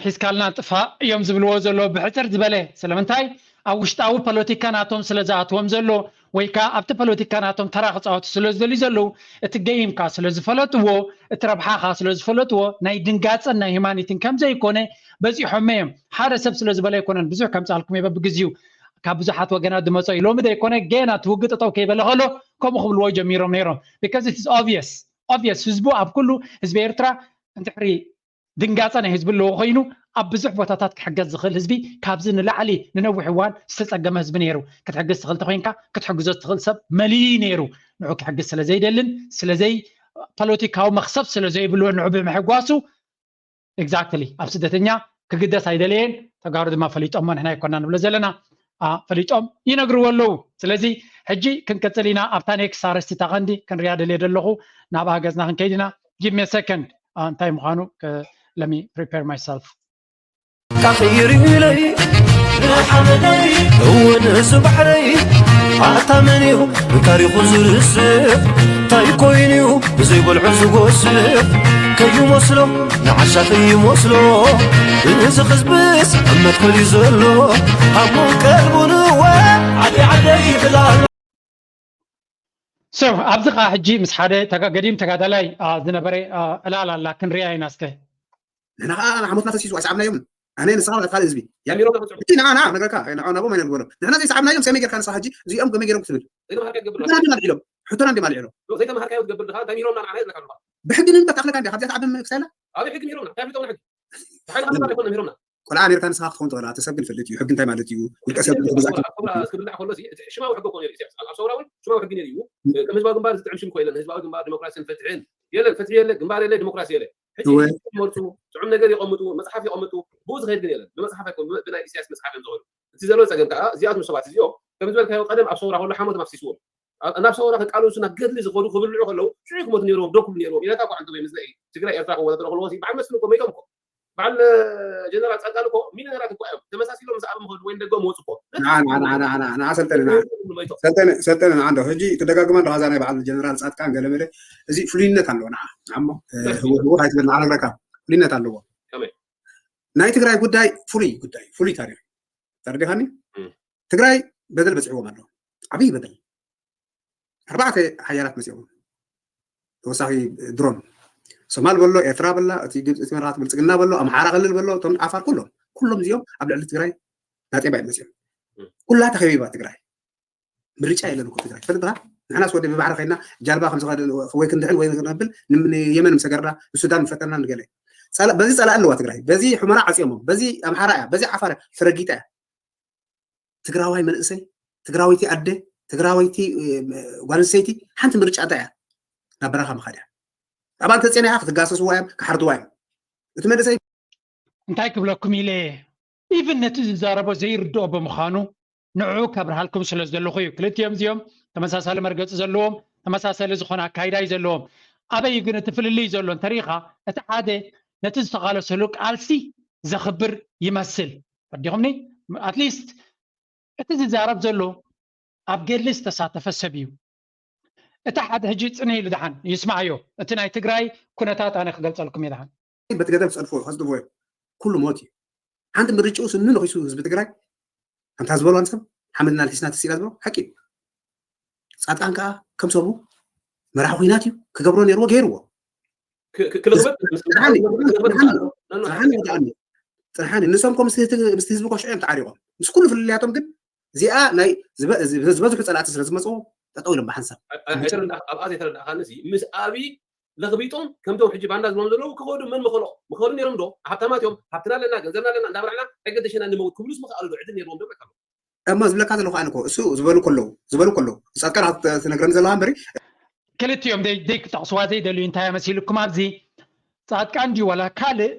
ሒዝካልና ጥፋእ እዮም ዝብልዎ ዘለዉ ብሕፅር ዝበለ። ስለምንታይ? ኣብ ውሽጣዊ ፖለቲካ ናቶም ስለ ዝኣትዎም ዘሎ ወይ ከዓ ኣብቲ ፖለቲካ ናቶም ተራ ክፃወቱ ስለ ዝደልዩ ዘለዉ እቲ ገይም ከዓ ስለ ዝፈለጥዎ እቲ ረብሓ ከዓ ስለ ዝፈለጥዎ ናይ ድንጋፀን ናይ ሂማኒቲን ከም ዘይኮነ በፂሖመ እዮም። ሓደ ሰብ ስለ ዝበለ ኣይኮነን ብዙሕ ከምፃልኩም እየ በብግዚኡ ካብ ብዙሓት ወገናት ዝመፀ እዩ። ሎሚ ዘይኮነ ገና እቲ ውግእ ጠጠው ከይበለ ከሎ ከምኡ ክብልዎ ጀሚሮም ነይሮም። Because it is obvious obvious ህዝቡ ኣብ ኩሉ ህዝቢ ኤርትራ እንድሕሪ ድንጋፀ ናይ ህዝቢ ኣለዎ ኮይኑ ኣብ ብዙሕ ቦታታት ክሕገዝ ዝኽእል ህዝቢ ካብዚ ንላዕሊ ንነዊሕ እዋን ዝተፀገመ ህዝቢ ነይሩ። ክትሕግዝ ትኽእል ተኮይንካ ክትሕግዞ ትኽእል ሰብ መሊኡ ነይሩ። ንዑ ክሕግዝ ስለ ዘይደልን ስለዘይ ፖለቲካዊ መኽሰብ ስለ ዘይብሉ ንዑ ብምሕጓሱ exactly ኣብ ስደተኛ ክግደስ ኣይደለየን። ተጋሩ ድማ ፈሊጦሞ ንሕና ኣይኮና ንብሎ ዘለና ኣ፣ ፈሊጦም ይነግርዎ ኣለዉ። ስለዚ ሕጂ ክንቅፅል ኢና ኣብታ ኔክስት ኣርእስቲ እታ ቀንዲ ክንሪያ ደልየ ደለኹ ናብኣ ገፅና ክንከይድ ኢና። Give me a second ኣ፣ እንታይ ምዃኑ ከ- let me prepare myself. ካኺሪለይ ንሓመደይ እውን እዚ ባሕረይ ኣታ መን እዩ ንታሪኹ ዝርስዕ እንታይ ኮይኑ እዩ ብዘይበልዑ ዝጎስዕ ከይመስሎ ንዓሻ ከይመስሎ እዚ ህዝብስ ኣብ መትከል እዩ ዘሎ ሃሙን ቀልቡን እወ ዓደይ ዓደይ ይብል ኣሎ። So ኣብዚ ከዓ ሕጂ ምስ ሓደ ተጋ- ገዲም ተጋዳላይ አ፣ ዝነበረ አ፣ ዕላል ኣላ ክንሪኣ ኢና እስከ። ንሕና ከዓ ሓሞትና ፈሲሱ ኣይሰዓብናዮምን። ኣነ ንስኻ ማለት ካልእ ህዝቢ እያ። ጀሚሮም ክፅዕቡ እቲ ንዓና ነገርካ ንዓ ናብኦም ኣይነግበሎም። ንሕና ዘይሰዓብናዮም ከመይ ጌርካ ንስኻ ሕጂ እዚኦም ከመይ ጌሮም ክትብል ዘይተምሃርካዮ ትገብር ሕቶና እንዲማ ልዒሎም። ሕቶና እንዲማ ልዒሎም። ዘይተምሃርካዮ ትገብር ድኻ እንታይ ሚሮምና ንዓና ይብለካ ኣለኻ። ብሕጊ ንምንታይ ክኣኽለካ እንዲ ካብዚኣ ትዓቢ ክሳላ ኣበይ ሕጊ ሚሮምና እንታይ ኣፍሊጦምና ሕጊ ብሓይሊ ክምጣ ኣይኮነ ሚሮምና ቆልዓ ኔርካ ንስኻ ክኸውን ትኽእል ኣቲ ሰብ ግን ፈልጥ እዩ። ሕጊ እንታይ ማለት እዩ? ውልቀ ሰብ ኣብ ሰውራ ክብል ከሎ እዚ እቲ ሽማዊ ሕጊ እኮ ነይሩ ኢሳያስ ኣብ ሰውራ እውን ሽማዊ ሕጊ ነይሩ እዩ። ከም ህዝባዊ ግንባር ዝጥዕም ሽም እኮ የለን። ህዝባዊ ግንባር ዲሞክራሲን ፍትሕን የለን። ፍትሒ የለ፣ ግንባር የለ፣ ዲሞክራሲ የለ። ሕጂ እወ። ይመርፁ ጥዑም ነገር የቐምጡ፣ መጽሓፍ የቐምጡ። ብኡ ዝኸይድ ግን የለን። ብመጽሓፍ ኣይኮን ብናይ ኢሳያስ መጽሓፍ እዮም ዝኸዱ። እቲ ዘሎ ፀገም ከዓ እዚኣቶም ሰባት እዚኦም ከም ዝበልካዮ ቀደም ኣብ ሰውራ ከሎ ሓሞት ኣፍሲስዎም ናብ ሰውራ ክቃለሱ ናብ ገድሊ ዝኸዱ ክብልዑ ከለዉ ሽዑ ክሞቱ ነይርዎም ዶ ክብሉ ነይርዎም ኢለካ እኳ እንተበይ ምስለ ትግራይ ኤርትራ ክወዳደሩ ከለዎ በዓል መስፍን እኮ መይቶም እኮ በዓል ጀነራል ፃድቃን እኮ ሚሊዮነራት እኮ እዮም ተመሳሲሎም ምስ ኣብ ምኸዱ ወይ ደገ መወፁ እኮ ንዓ ንዓ ንዓ ንዓ ንዓ ሰልጠነ ንዓ ሰልጠነ ሰልጠነ ንዓ እንዶ ሕጂ ትደጋግማ ኣለኻ እዛ ናይ በዓል ጀነራል ፃድቃን ገለመለ እዚ ፍሉይነት ኣለዎ ንዓ ንዓሞ ህወት ኣይትበል ንዓ ነግረካ ፍሉይነት ኣለዎ ከመይ? ናይ ትግራይ ጉዳይ ፍሉይ ጉዳይ ፍሉይ ታሪክ ተረዲኻኒ እም። ትግራይ በደል በፂሕዎም ኣሎ ዓብዪ በደል ኣርባዕተ ሓያላት መፂኦም ተወሳኺ ድሮን ሶማል በሎ ኤርትራ በላ እቲ ግብፂ እቲ መራሕቲ ብልፅግና በሎ ኣምሓራ ክልል በሎ እቶም ዓፋር ኩሎም ኩሎም እዚኦም ኣብ ልዕሊ ትግራይ ናጤባ እዮም መፂኦም ኩላ ተኸቢባ ትግራይ ምርጫ የለን እኮ ትግራይ ትፈልጥ ዲኻ ንሕናስ ወደ ብባሕሪ ከይድና ጃልባ ከም ዝኸደ ወይ ክንድሕን ወይ ክነብል ንም- ንየመን ምስ ሰገርና ንሱዳን ምፈተና ንገለ ጸላ- በዚ ጸላእ ኣለዋ ትግራይ በዚ ሑመራ ዓፅዮሞ በዚ ኣምሓራ እያ በዚ ዓፋር እያ ተረጊጣ እያ ትግራዋይ መንእሰይ ትግራወይቲ ኣደ ትግራወይቲ እ፣ ጓል ኣንስተይቲ ሓንቲ ምርጫ እንታይ እያ ናብ በረኻ ምኻድ እያ ኣብኣ እንተፀኒሓ ክትጋሰስዋ እዮም ክሓርድዋ እዮም እቲ መንእሰይ እንታይ ክብለኩም ኢለ ኢቭን ነቲ ዝዛረቦ ዘይርድኦ ብምዃኑ ንዕኡ ከብርሃልኩም ስለ ዘለኹ እዩ ክልቲኦም እዚኦም ተመሳሳሊ መርገፂ ዘለዎም ተመሳሳሊ ዝኾነ ኣካይዳ እዩ ዘለዎም ኣበይ ግን እቲ ፍልልይ ዘሎ እንተሪኢኻ እቲ ሓደ ነቲ ዝተቓለሰሉ ቃልሲ ዘኽብር ይመስል ፈዲኹምኒ ኣትሊስት እቲ ዝዛረብ ዘሎ ኣብ ገድሊ ዝተሳተፈ ሰብ እዩ እቲ ሓደ ሕጂ ፅንህ ኢሉ ደሓን ይስማዓዮ እቲ ናይ ትግራይ ኩነታት ኣነ ክገልፀልኩም እየ ደሓን በቲ ገደብ ዝፀድፍዎ ከፅድፍዎ እዮም ኩሉ ሞት እዩ ሓንቲ ምርጭኡ ስኑ ነኺሱ ህዝቢ ትግራይ ከምታ ዝበሎ ሰብ ሓመድና ልሒስና ተሲላ ዝበሎ ሓቂ እዩ ፃድቃን ከዓ ከም ሰቡ መራሒ ኩናት እዩ ክገብሮ ነይርዎ ገይርዎ ክልኽበት ፅንሓኒ ወድኣኒ ንሶም ኮ ምስቲ ህዝቢ ኮ ሽዑ እዮም ተዓሪቆም ምስ ኩሉ ፍልልያቶም ግን እዚኣ ናይ ዝበዝሑ ፀላእቲ ስለ ዝመፅዎ ጠጠው ኢሎም ብሓንሳብ ኣብኣ ዘይተረዳእካኒ ምስ ኣብይ ለኽቢጦም ከምቶም ሕጂ ባንዳ ዝብሎም ዘለዉ ክኸዱ መን ምኸሎ ምኸዱ ነይሮም ዶ ሃብታማት እዮም ሃብትና ኣለና ገንዘብና ኣለና እንዳበላዕና ኣይገደሸና ንመውት ክብሉስ ምኽኣሉ ዶ ዕድል ነይርዎም ዶ ይብለካ ኣለኹ እሞ ዝብለካ ዘለኹ ኣነ እኮ እሱ ዝበሉ ከለዉ ዝበሉ ከለዉ ፃድቃን ትነግረኒ ዘለኻ እምበሪ ክልቲኦም ደይ ደይ ክጠቕስዋ ዘይደልዩ እንታይ መሲልኩም ኣብዚ ፃድቃን ድዩ ዋላ ካልእ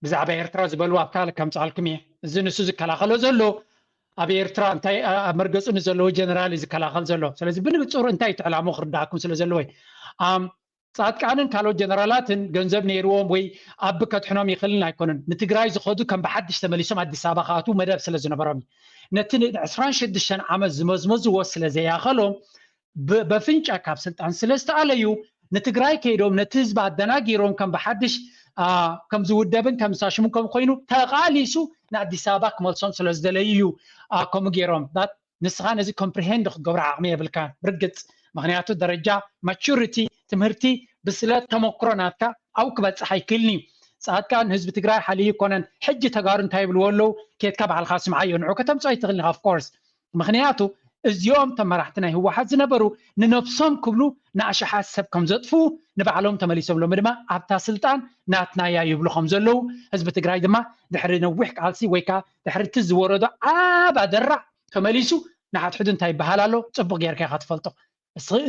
ብዛዕባ ኤርትራ ዝበሉ ኣብ ካልእ ከምፅኣልኩም እየ እዚ ንሱ ዝከላኸሎ ዘሎ ኣብ ኤርትራ እንታይ ኣብ መርገፁ ንዘለዉ ጀነራል እዩ ዝከላኸል ዘሎ ስለዚ ብንብፅሩ እንታይ ትዕላሞ ክርዳእኩም ስለ ዘለዎ እዩ ፃድቃንን ካልኦት ጀነራላትን ገንዘብ ነይርዎም ወይ ኣብ ከድሕኖም ይኽእልን ኣይኮኑን ንትግራይ ዝኸዱ ከም ብሓድሽ ተመሊሶም ኣዲስ ኣበባ ክኣትዉ መደብ ስለ ዝነበሮም እዩ ነቲ ዕስራን ሽዱሽተን ዓመት ዝመዝመዝዎ ስለ ዘያኸሎም በፍንጫ ካብ ስልጣን ስለ ዝተኣለዩ ንትግራይ ከይዶም ነቲ ህዝቢ ኣደናጊሮም ከም ብሓድሽ ከም ዝውደብን ከም ዝሳሽሙን ከም ኮይኑ ተቓሊሱ ንኣዲስ ኣበባ ክመልሶም ስለ ዝደለዩ እዩ ከምኡ ገይሮም ንስኻ ነዚ ኮምፕሪሄንድ ክገብሮ ዓቕሚ የብልካን ርግፅ ምክንያቱ ደረጃ ማቹሪቲ ትምህርቲ ብስለት ተመክሮ ናትካ ኣብኡ ክበፅሕ ኣይክእልን እዩ ፃድቃን ህዝቢ ትግራይ ሓልዩ ይኮነን ሕጂ ተጋሩ እንታይ ይብልዎ ኣለዉ ኬትካ ባዕልካ ስምዓዮ ንዑ ከተምፅኦ ኣይትኽእልን ኢኻ ኦፍኮርስ ምክንያቱ እዚኦም ተመራሕቲ ናይ ህወሓት ዝነበሩ ንነብሶም ክብሉ ንኣሽሓት ሰብ ከም ዘጥፍኡ ንባዕሎም ተመሊሶም ሎሚ ድማ ኣብታ ስልጣን ናትናያ ይብሉ ከም ዘለዉ ህዝቢ ትግራይ ድማ ድሕሪ ነዊሕ ቃልሲ ወይ ከዓ ድሕሪ እቲ ዝወረዶ ዓብ ኣደራዕ ተመሊሱ ንሓድሕዱ እንታይ ይበሃል ኣሎ ፅቡቅ ጌርካ ኢካ ትፈልጦ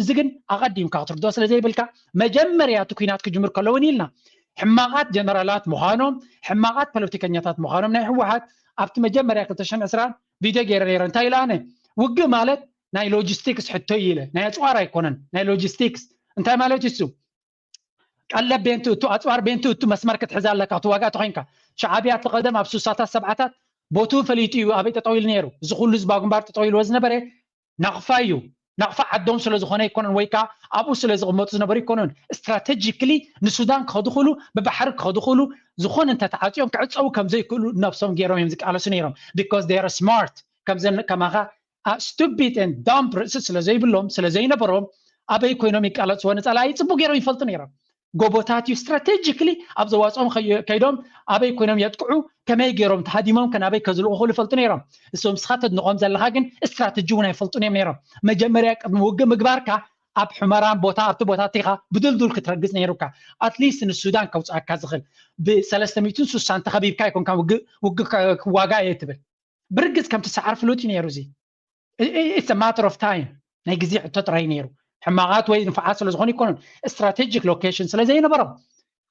እዚ ግን ኣቐዲምካ ክትርድኦ ስለ ዘይብልካ መጀመርያ እቲ ኩናት ክጅምር ከሎ እውን ኢልና ሕማቓት ጀነራላት ምዃኖም ሕማቓት ፖለቲከኛታት ምዃኖም ናይ ህወሓት ኣብቲ መጀመርያ ክልተ ሽሕን ዕስራን ቪድዮ ገይረ ነይረ እንታይ ኢለ ኣነ ውግእ ማለት ናይ ሎጂስቲክስ ሕቶ እዩ ኢለ ናይ ኣፅዋር ኣይኮነን ናይ ሎጂስቲክስ እንታይ ማለት እዩ እሱ ቀለብ ቤንቲ እቱ ኣፅዋር ቤንቲ እቱ መስመር ክትሕዝ ኣለካ እቲ ዋጋ ተኮይንካ ሻዓብያ እቲ ቀደም ኣብ ሱሳታት ሰብዓታት ቦትኡ ፈሊጡ እዩ ኣበይ ጠጠው ኢሉ ነይሩ እዚ ኩሉ ህዝባዊ ግንባር ጠጠው ኢልዎ ዝነበረ ናቕፋ እዩ ናቕፋ ዓዶም ስለ ዝኾነ ኣይኮነን ወይ ከዓ ኣብኡ ስለ ዝቕመጡ ዝነበሩ ኣይኮነን ስትራቴጂክሊ ንሱዳን ክኸዱ ክእሉ ብባሕሪ ክኸዱ ክእሉ ዝኾነ እንተተዓፅዮም ክዕፀው ከም ዘይክእሉ ነብሶም ገይሮም እዮም ዝቃለሱ ነይሮም because they are smart ከምዘን ከማኻ stupid and dumb ርእሲ ስለ ዘይብሎም ስለ ዘይነበሮም ኣበይ ኮይኖም ይቃለፅዎ ንፀላኢ ፅቡቅ ገይሮም ይፈልጡ ነይሮም። ጎቦታት እዩ ስትራቴጂክሊ ኣብ ዘዋፅኦም ከይዶም ኣበይ ኮይኖም የጥቅዑ፣ ከመይ ገይሮም ተሃዲሞም ከናበይ ከዝልቁ ክሉ ይፈልጡ ነይሮም። እሶም ንስኻ ተድንቆም ዘለኻ ግን ስትራቴጂ እውን ኣይፈልጡን እዮም ነይሮም። መጀመርያ ቅድሚ ውግእ ምግባርካ ኣብ ሕመራን ቦታ ኣብቲ ቦታ ቲኻ ብድልዱል ክትረግፅ ነይሩካ። ኣትሊስት ንሱዳን ከውፅኣካ ዝኽእል ብሰለስተ ሚእትን ስሳን ተኸቢብካ ኣይኮንካ ውግእ ክዋጋ እየ ትብል። ብርግፅ ከምቲ ሰዓር ፍሉጥ እዩ ነይሩ። እዚ it's a matter of time፣ ናይ ግዜ ሕቶ ጥራይ ነይሩ። ሕማቓት ወይ ንፉዓት ስለዝኾኑ ይኮኑን፣ ስትራቴጂክ ሎኬሽን ስለዘይነበሮም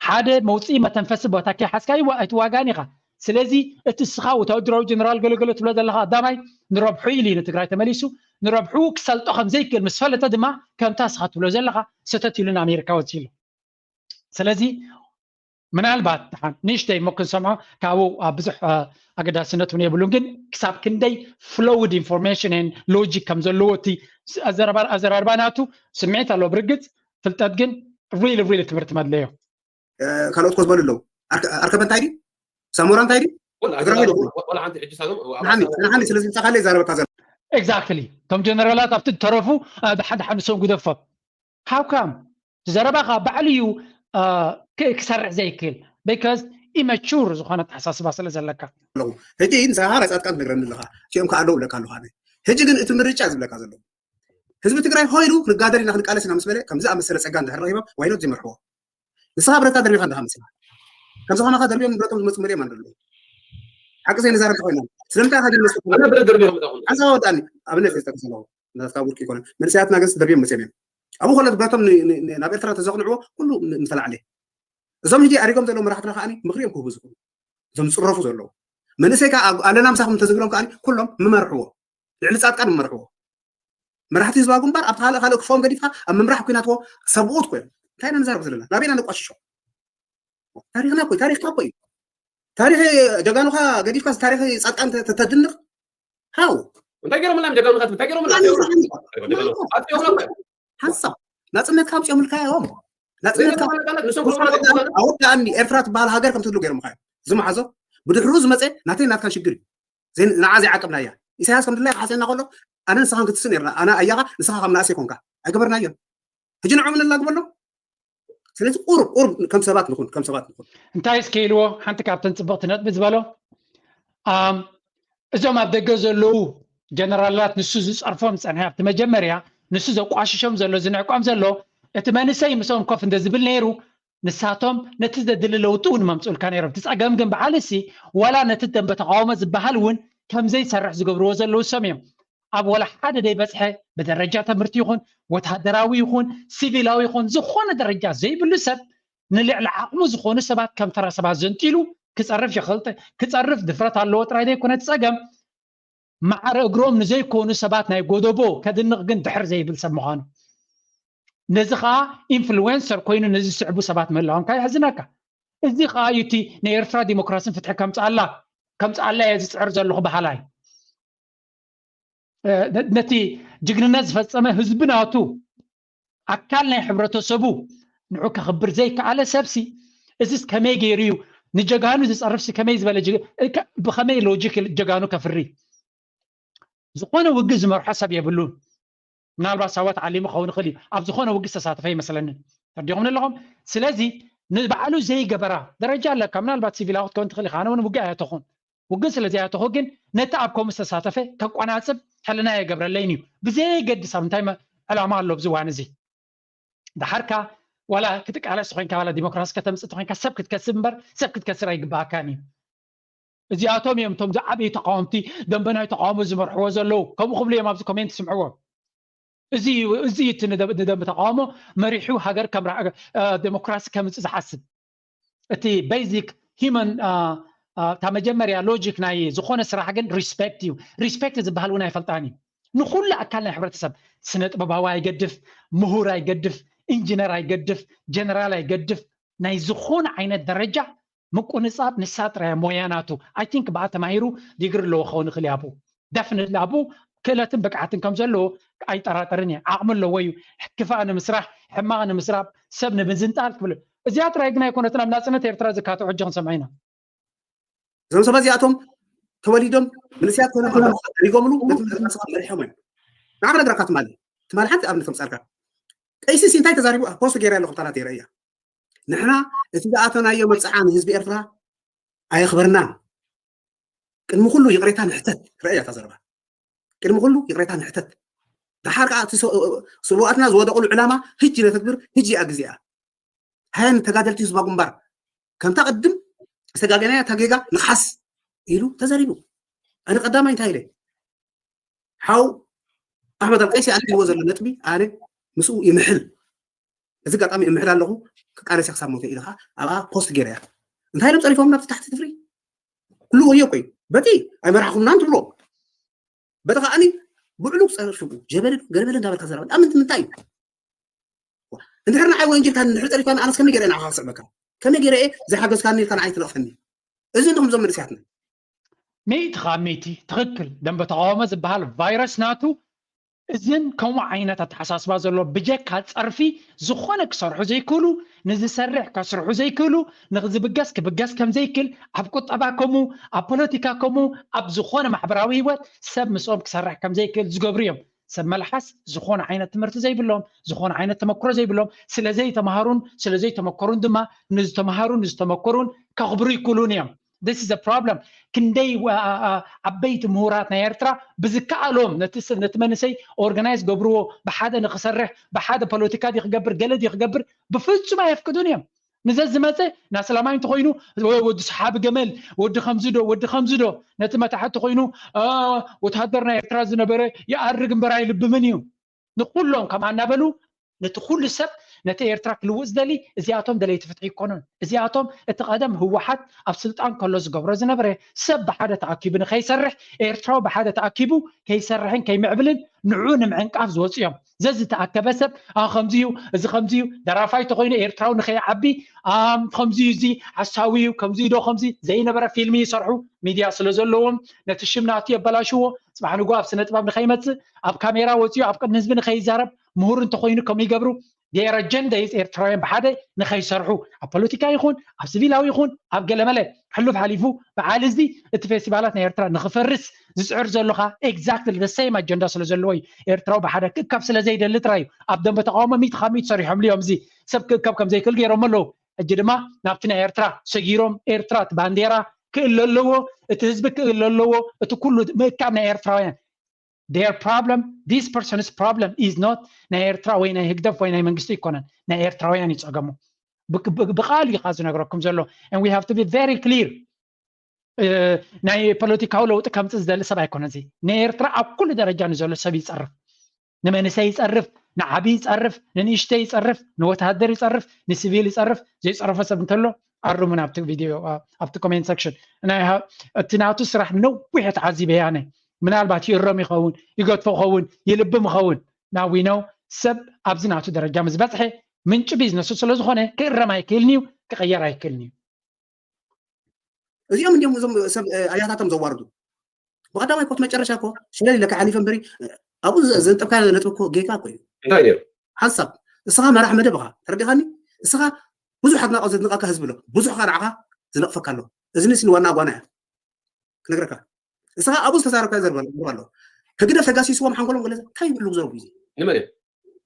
ሓደ መውፅኢ መተንፈሲ ቦታ ከይሓዝካ ኣይትዋጋን ኢኻ። ስለዚ እቲ እስኻ ወታደራዊ ጀነራል ገለገለ ትብሎ ዘለኻ ቀዳማይ ንረብሑ ኢሉ እዩ ንትግራይ ተመሊሱ። ንረብሑ ክሰልጦ ከምዘይክእል ምስ ፈለጠ ድማ ከምታ እስኻ ትብሎ ዘለኻ ሰተት ኢሉ ንኣሜሪካ ወፂሉ። ስለዚ ምናልባት ደሓን ንእሽተይ እሞ ክንሰምዖ ካብኡ ኣብ ብዙሕ ኣገዳስነት እውን የብሉን፣ ግን ክሳብ ክንደይ ፍሉዊድ ኢንፎርሜሽን ን ሎጂክ ከም ዘለዎ እቲ ኣዘራርባ ናቱ ስምዒት ኣለዎ። ብርግፅ ፍልጠት ግን ሪሊ ሪሊ ትምህርቲ መድለዮ። ካልኦት ኮዝበሉ ኣለዉ። ኣርከበ እንታይ ድዩ? ሳሞራ እንታይ ድዩ? ንሓኒ ስለዚ ምፃኻለ ይዛረበካ ዘሎ። ኤግዛክትሊ። እቶም ጀነራላት ኣብቲ ተረፉ ደሓን ደሓን ንሶም ግደፎም። ሃው ካም? ዘረባኻ ባዕሉ እዩ ክሰርሕ ዘይክእል። ቢካዝ ኢመቹር ዝኾነ ኣተሓሳስባ ስለ ዘለካ። ሕጂ ንስኻ ናይ ፃድቃን ትነግረኒ ኣለኻ፣ እቲኦም ከ ኣለዉ እብለካ ኣለኹ። ሕጂ ግን እቲ ምርጫ ዝብለካ ዘለኹ ህዝቢ ትግራይ ሆይሉ ክንጋደል ኢና ክንቃለስ ኢና ምስ በለ ከምዚ ኣመሰለ ፀጋ እንድሕር ረኺቦም ዋይኖት ዘይመርሕዎ ንስኻ ብረታ ደርቢኻ እንድኻ መስላ ከምዚ ኾነኻ ደርቢዮም ብረቶም ዝመፁ መሪኦም ኣንደለዉ ሓቂ ዘይንዛረብ ኮይና ስለምንታይ ኢኻ ግን መስሓንሳ ወዳኒ ኣብነት ዝጠቅስ ኣለኹ ናትካ ውርቂ ይኮነ መንእሰያትና ግን ደርቢዮም መፅኦም እዮም ኣብኡ ከሎ ብረቶም ናብ ኤርትራ ተዘቕንዕዎ ኩሉ ምተላዕለ እዞም ሕጂ ኣሪጎም ዘለዉ መራሕትና ከዓኒ ምኽሪኦም ክህቡ ዝኽእሉ እዞም ዝፅረፉ ዘለዉ መንእሰይ ከዓ ኣለና ምሳኹም እንተዝብሎም ከዓኒ ኩሎም ምመርሕዎ ልዕሊ ፃድቃን ምመርሕዎ መራሕቲ ህዝባዊ ግንባር ኣብቲ ካልእ ካልእ ክፍኦም ገዲፍካ ኣብ ምምራሕ ኩናትዎ ሰብኡት ኮይኖም እንታይ ኢና ንዛረብ ዘለና ናበይና ነቋሽሾ ታሪኽና እኮ ታሪኽካ እኮ እዩ ታሪኽ ጀጋኑኻ ገዲፍካ ታሪኽ ፃድቃን ተድንቕ ሃው እንታይ ገይሮምና ጀጋኑኻ እንታይ ገይሮምና ሓንሳብ ናፅነትካ ኣምፅኦምልካ እዮም ናፅነትካ ኣወዳኣኒ ኤርትራ ትበሃል ሃገር ከም ትህሉ ገይሮምካ እዮም ዝመሓዞ ብድሕሩ ዝመፀ ናተይ ናትካን ሽግር እዩ ንዓ ዘይዓቀብናያ ኢሳያስ ከም ድላይ ክሓሰና ከሎ ኣነ ንስኻን ክትስእ ነርና ኣነ ኣያኻ ንስኻ ካብ ናእሰይ ኮንካ ኣይገበርናዮን ሕጂ ንዖም ነላግበሎም ስለዚ ቁሩብ ቁሩብ ከም ሰባት ንኹን ከም ሰባት ንኹን እንታይ እስከ ኢልዎ ሓንቲ ካብተን ፅብቕቲ ነጥቢ ዝበሎ እዞም ኣብ ደገ ዘለዉ ጀነራላት ንሱ ዝፀርፎም ዝፀንሐ ኣብቲ መጀመርያ ንሱ ዘቋሽሾም ዘሎ ዝንዕቆም ዘሎ እቲ መንእሰይ ምስኦም ኮፍ እንተ ዝብል ነይሩ ንሳቶም ነቲ ዘድሊ ለውጢ እውን መምፅኡልካ ነይሮም እቲ ፀገም ግን በዓል እሲ ዋላ ነቲ ደንበ ተቃውሞ ዝበሃል እውን ከምዘይሰርሕ ዝገብርዎ ዘለዉ ሰም እዮም ኣብ ወላ ሓደ ደይበፅሐ ብደረጃ ትምህርቲ ይኹን ወታደራዊ ይኹን ሲቪላዊ ይኹን ዝኾነ ደረጃ ዘይብሉ ሰብ ንልዕሊ ዓቕሙ ዝኾኑ ሰባት ከም ተራ ሰባት ዘንጢሉ ክፀርፍ ይኽእል ክፀርፍ ድፍረት ኣለዎ ጥራይ ዘይኮነ እቲ ፀገም ማዕረ እግሮም ንዘይኮኑ ሰባት ናይ ጎደቦ ከድንቕ ግን ድሕር ዘይብል ሰብ ምዃኑ ነዚ ከዓ ኢንፍሉዌንሰር ኮይኑ ነዚ ዝስዕቡ ሰባት ምህላዎም ከዓ የሕዝነካ እዚ ከዓ እዩ እቲ ናይ ኤርትራ ዲሞክራሲን ፍትሒ ከምፅኣላ ከምፅኣላ እየ ዝፅዕር ዘለኹ በሃላይ ነቲ ጅግንነት ዝፈፀመ ህዝቢ ናቱ ኣካል ናይ ሕብረተሰቡ ንዑ ከኽብር ዘይከኣለ ሰብሲ እዚስ ከመይ ገይሩ እዩ ንጀጋኑ ዝፀርፍሲ ከመይ ዝበለ ብኸመይ ሎጂክ ጀጋኑ ከፍሪ ዝኾነ ውግእ ዝመርሖ ሰብ የብሉን ምናልባት ሳዋ ተዓሊሙ ክኸውን ይኽእል እዩ ኣብ ዝኾነ ውግእ ዝተሳተፈ ይመስለኒ ተርዲኹም ኣለኹም ስለዚ ንባዕሉ ዘይገበራ ደረጃ ኣለካ ምናልባት ሲቪላዊ ክትከውን ትኽእል ኢኻ ኣነ እውን ውግእ ኣየተኹን ውግእ ስለ ዘይኣተኹ ግን ነቲ ኣብ ከምኡ ዝተሳተፈ ከቋናፅብ ሕልና የገብረለይን እዩ ብዘየገድስ ኣብ እንታይ ዕላማ ኣሎ ኣብዚ እዋን እዚ ደሓርካ ዋላ ክትቃለስ ኮይንካ ዋላ ዲሞክራሲ ከተምፅእ ኮይንካ ሰብ ክትከስብ እምበር ሰብ ክትከስር ኣይግባኣካን እዩ እዚኣቶም እዮም እቶም ዝዓበዩ ተቃወምቲ ደንበ ናይ ተቃውሞ ዝመርሕዎ ዘለዉ ከምኡ ክብሉ እዮም ኣብዚ ኮሜንት ስምዕዎም እዚ እዩ እቲ ንደንብ ተቃውሞ መሪሑ ሃገር ከም ዴሞክራሲ ከምፅእ ዝሓስብ እቲ ቤዚክ ሂመን እታ መጀመርያ ሎጂክ ናይ ዝኾነ ስራሕ ግን ሪስፔክት እዩ ሪስፔክት ዝበሃል እውን ኣይፈልጣን እዩ ንኩሉ ኣካል ናይ ሕብረተሰብ ስነ ጥበባዊ ኣይገድፍ ምሁር ኣይገድፍ ኢንጂነር ኣይገድፍ ጀነራል ኣይገድፍ ናይ ዝኾነ ዓይነት ደረጃ ምቁንፃብ ንሳ ጥራይ ሞያ ናቱ ኣይ ቲንክ ብኣ ተማሂሩ ዲግሪ ኣለዎ ክኸውን ይኽእል ያቡ ደፍንትሊ ኣብኡ ክእለትን ብቅዓትን ከም ዘለዎ ኣይጠራጠርን እየ ዓቕሚ ኣለዎ እዩ ክፋእ ንምስራሕ ሕማቕ ንምስራብ ሰብ ንምዝንጣል ክብል እዚኣ ጥራይ ግን ኣይኮነትን ኣብ ናፅነት ኤርትራ ዝካትዑ ሕጂ ክንሰምዖ ኢና እዞም ሰባት እዚኣቶም ተወሊዶም መንእሰያት ኮይኖም ኣብ ሪጎምሉ ነቲ መንእሰያት መሪሖም እዮም ንዓብ ነግራካ ትማሊ ትማሊ ሓንቲ ኣብነት ከምፃልካ ቀይሲ እንታይ ተዛሪቡ? ፖስት ገይረ ኣለኹ፣ ታላት የረእያ። ንሕና እቲ ዝኣተናዮ መብፅዓ ንህዝቢ ኤርትራ ኣየኽበርናን። ቅድሚ ኩሉ ይቕሬታ ንሕተት። ረእያ እታ ዘረባ። ቅድሚ ኩሉ ይቕሬታ ንሕተት። ደሓር ከዓ እቲ ሰ- ስውኣትና ዝወደቕሉ ዕላማ ህጂ ነተግብር፣ ህጂ እያ ግዜኣ። ሃየን ተጋደልቲ ህዝባ ግንባር፣ ከምታ ቅድም ዝተጋገናያ እታ ጌጋ ንክሓስ ኢሉ ተዛሪቡ። ኣነ ቀዳማይ እንታይ ኢለ? ሓው ኣሕመድ ኣልቀይሲ ኣልዒልዎ ዘሎ ነጥቢ ኣነ ምስኡ ይምሕል። እዚ ኣጋጣሚ እምሕል ኣለኹ፣ ክቃለስ ክሳብ ሞተ ኢልካ ኣብኣ ፖስት ገይረያ። እንታይ ኢሎም ፀሪፎም ናብቲ ታሕቲ ትፍሪ? ኩሉ ወዮ እኮ እዩ። በቲ ኣይመራሕኹምናን ትብሎ። በቲ ከዓኒ ብዕሉግ ፀርፍኡ ጀበለ ዶ ገለበለ እንዳበልካ ዘረባ። ኣብ ምንት- ምንታይ እዩ? እንድሕር ንዓይ ወንጀልካ እንድሕር ፀሪፍካኒ ኣነስ ከመይ ገይረ ንዓኻ ክስዕበካ? ከመይ ገይረ እየ ዘይሓገዝካኒ ኢልካ ንዓይ ትነቕፈኒ? እዚ እንድኹም እዞም መንእሰያትና። ሚእቲ ካብ ሚእቲ ትኽክል። ደንበ ተቃውሞ ዝበሃል ቫይረስ ናቱ እዝን ከምኡ ዓይነት ኣተሓሳስባ ዘሎ ብጀካ ፀርፊ ዝኾነ ክሰርሑ ዘይክእሉ፣ ንዝሰርሕ ከስርሑ ዘይክእሉ፣ ንዝብገስ ክብገስ ከም ዘይክእል፣ ኣብ ቁጠባ ከምኡ፣ ኣብ ፖለቲካ ከምኡ፣ ኣብ ዝኾነ ማሕበራዊ ህይወት ሰብ ምስኦም ክሰርሕ ከም ዘይክእል ዝገብሩ እዮም። ሰብ መልሓስ ዝኾነ ዓይነት ትምህርቲ ዘይብሎም፣ ዝኾነ ዓይነት ተመክሮ ዘይብሎም፣ ስለ ዘይተምሃሩን ስለ ዘይተመከሩን ድማ ንዝተምሃሩን ንዝተመከሩን ከኽብሩ ይክእሉን እዮም። This is a problem። ክንደይ ዓበይቲ ምሁራት ናይ ኤርትራ ብዝከኣሎም ነቲ መንእሰይ ኦርጋናይዝ ገብርዎ፣ ብሓደ ንክሰርሕ፣ ብሓደ ፖለቲካ ድዩ ክገብር፣ ገለ ድዩ ክገብር፣ ብፍጹም ኣየፍቅዱን እዮም። ንዘ ዝመፀ ናስላማይ እንተኮይኑ ወዲ ሰሓቢ ገመል፣ ወዲ ከምዚ ዶ፣ ወዲ ከምዚ ዶ፣ ነቲ መታሕቲ ኮይኑ ወታደር ናይ ኤርትራ ዝነበረ ይኣርግ እምበር ኣይልብምን እዩ። ንኩሎም ከምኣ እናበሉ ነቲ ኩሉ ሰብ ነቲ ኤርትራ ክልውጥ ዝደሊ እዚኣቶም ደለይቲ ፍትሒ ይኮኑን። እዚኣቶም እቲ ቀደም ህወሓት ኣብ ስልጣን ከሎ ዝገብሮ ዝነበረ ሰብ ብሓደ ተኣኪቡ ንከይሰርሕ ኤርትራዊ ብሓደ ተኣኪቡ ከይሰርሕን ከይምዕብልን ንዑ ንምዕንቃፍ ዝወፁ እዮም። ዘዝተኣከበ ሰብ ኣ ከምዚ እዩ እዚ ከምዚ እዩ ደራፋይ ተኮይኑ ኤርትራዊ ንከይዓቢ ኣ ከምዚ እዩ እዚ ሓሳዊ እዩ ከምዚ ዶ ከምዚ ዘይነበረ ፊልሚ ይሰርሑ ሚድያ ስለ ዘለዎም ነቲ ሽም ናቱ የበላሽዎ። ፅባሕ ንጎ ኣብ ስነ ጥበብ ንከይመፅእ ኣብ ካሜራ ወፂኡ ኣብ ቅድሚ ህዝቢ ንከይዛረብ ምሁር እንተኮይኑ ከም ይገብሩ ገይረ ጀንደ ኤርትራውያን ብሓደ ንከይሰርሑ ኣብ ፖለቲካ ይኹን ኣብ ሲቪላዊ ይኹን ኣብ ገለመለ ሕሉፍ ሓሊፉ በዓል እዚ እቲ ፌስቲቫላት ናይ ኤርትራ ንክፈርስ ዝፅዕር ዘሎ ከዓ exactly the same ኣጀንዳ ስለ ዘለዎ እዩ። ኤርትራዊ ብሓደ ክእከብ ስለ ዘይደሊ ጥራይ እዩ ኣብ ደንበ ተቃውሞ ሚእቲ ካብ ሚእቲ ሰሪሖምሉ እዮም። እዚ ሰብ ክእከብ ከም ዘይክእል ገይሮም ኣለዉ። ሕጂ ድማ ናብቲ ናይ ኤርትራ ሰጊሮም ኤርትራ እቲ ባንዴራ ክእለ ኣለዎ፣ እቲ ህዝቢ ክእለ ኣለዎ፣ እቲ ኩሉ ምእካብ ናይ ኤርትራውያን their problem, this person's problem is not ናይ ኤርትራ ወይ ናይ ህግደፍ ወይ ናይ መንግስቲ ኣይኮነን፣ ናይ ኤርትራውያን እዩ ፀገሙ። ብቃል እዩ ዝነግረኩም ዘሎ and we have to be very clear። ናይ ፖለቲካዊ ለውጢ ከምፅእ ዝደሊ ሰብ ኣይኮነን። እዚ ንኤርትራ ኣብ ኩሉ ደረጃ ንዘሎ ሰብ ይፀርፍ፣ ንመንእሰይ ይፀርፍ፣ ንዓብዪ ይፀርፍ፣ ንንእሽተይ ይፀርፍ፣ ንወተሃደር ይፀርፍ፣ ንሲቪል ይፀርፍ። ዘይፀረፈ ሰብ እንተሎ ኣርሙን ኣብቲ ቪድዮ ኣብቲ ኮሜንት ሰክሽን። እቲ ናቱ ስራሕ ነዊሕ ተዓዚበ ኣነ። ምናልባት ይእረም ይኸውን፣ ይገድፎ ይኸውን፣ ይልብም ይኸውን። ናዊነው ሰብ ኣብዚ ናቱ ደረጃ ምስ በፅሐ ምንጪ ቢዝነሱ ስለ ዝኾነ ክእረም ኣይክእልን እዩ፣ ክቕየር ኣይክእልን እዩ። እዚኦም እንዲም እዞም ሰብ ኣያታቶም ዘዋርዱ። ብቐዳማይ ኮት መጨረሻ እኮ ሽለል ኢለካ ሓሊፈ እምበሪ ኣብኡ ዘንጠብካ ነጥብ እኮ ጌጋ እኮ እዩ። እንታይ ነይሩ? ሓንሳብ እስኻ መራሕ መደብ ኢኻ፣ ተረዲኻኒ? እስኻ ብዙሕ ኣድናቆት ዘድንቀካ ህዝቢ ኣሎ፣ ብዙሕ ከዓ ንዓኻ ዝነቕፈካ ኣሎ። እዚ ንስ ንዋና ጓና እያ ክነግረካ። እስኻ ኣብኡ ዝተዛረብካ ዘርባ ኣሎ። ህግደፍ ተጋሲስዎም ሓንጎሎም ገለ እንታይ ይብሉ ዘረቡ እዩ። ንመን እዮም?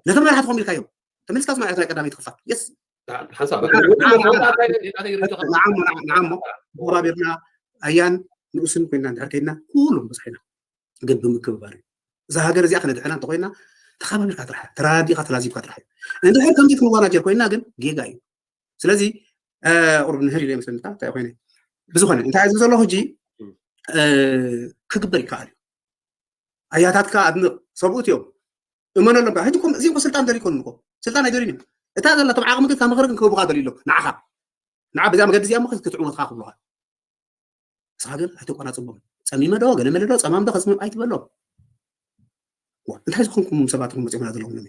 ነቶም መራሕትኹም ኢልካዮም። ተመልስካ ስማዕ ናይ ቀዳመይቲ ክፋል። የስ ሓንሳብ ንዓሞ ንዓሞ ተኸባቢርና ኣያን ንኡስን ኮይና እንድሕር ከይድና ኩሎም በዝሒና ግን ብምክብባር እዩ። እዛ ሃገር እዚኣ ክነድሕና እንተኮይና ተኸባቢርካ ጥራሕ ተራዲኻ ተላዚብካ ጥራሕ እዩ። እንድሕር ከምዚ ክንዋናጀር ኮይና ግን ጌጋ እዩ። ስለዚ ቁርብ ንህር ኢለ ይመስለኒ እንታይ ኮይነ ብዝኾነ እንታይ እዚ ዘሎ ሕጂ ክግበር ይከኣል እዩ። ኣያታትካ ኣድንቕ፣ ሰብኡት እዮም እመነሎም። ሕጂ ኮም እዚኦም ስልጣን ደልዩ ይኮኑ እኮ ስልጣን ኣይደልዩን እዮም። እታ ዘላቶም ዓቕሚ ግን ካብ ምኽሪ ግን ክህቡኻ ደልዩ ኣሎ ንዓኻ ንዓ በዚኣ መገዲ እዚኣ ምኽሪ ክትዕውትካ ክብሉኻ ንስኻ ግን ኣይተቆናፅቦም። ፀሚመ ዶ ገለመለ ዶ ፀማም ዶ ከፅምም ኣይትበሎም። እንታይ ዝኾንኩም ሰባት መፂኦምና ዘለኹም ሎሚ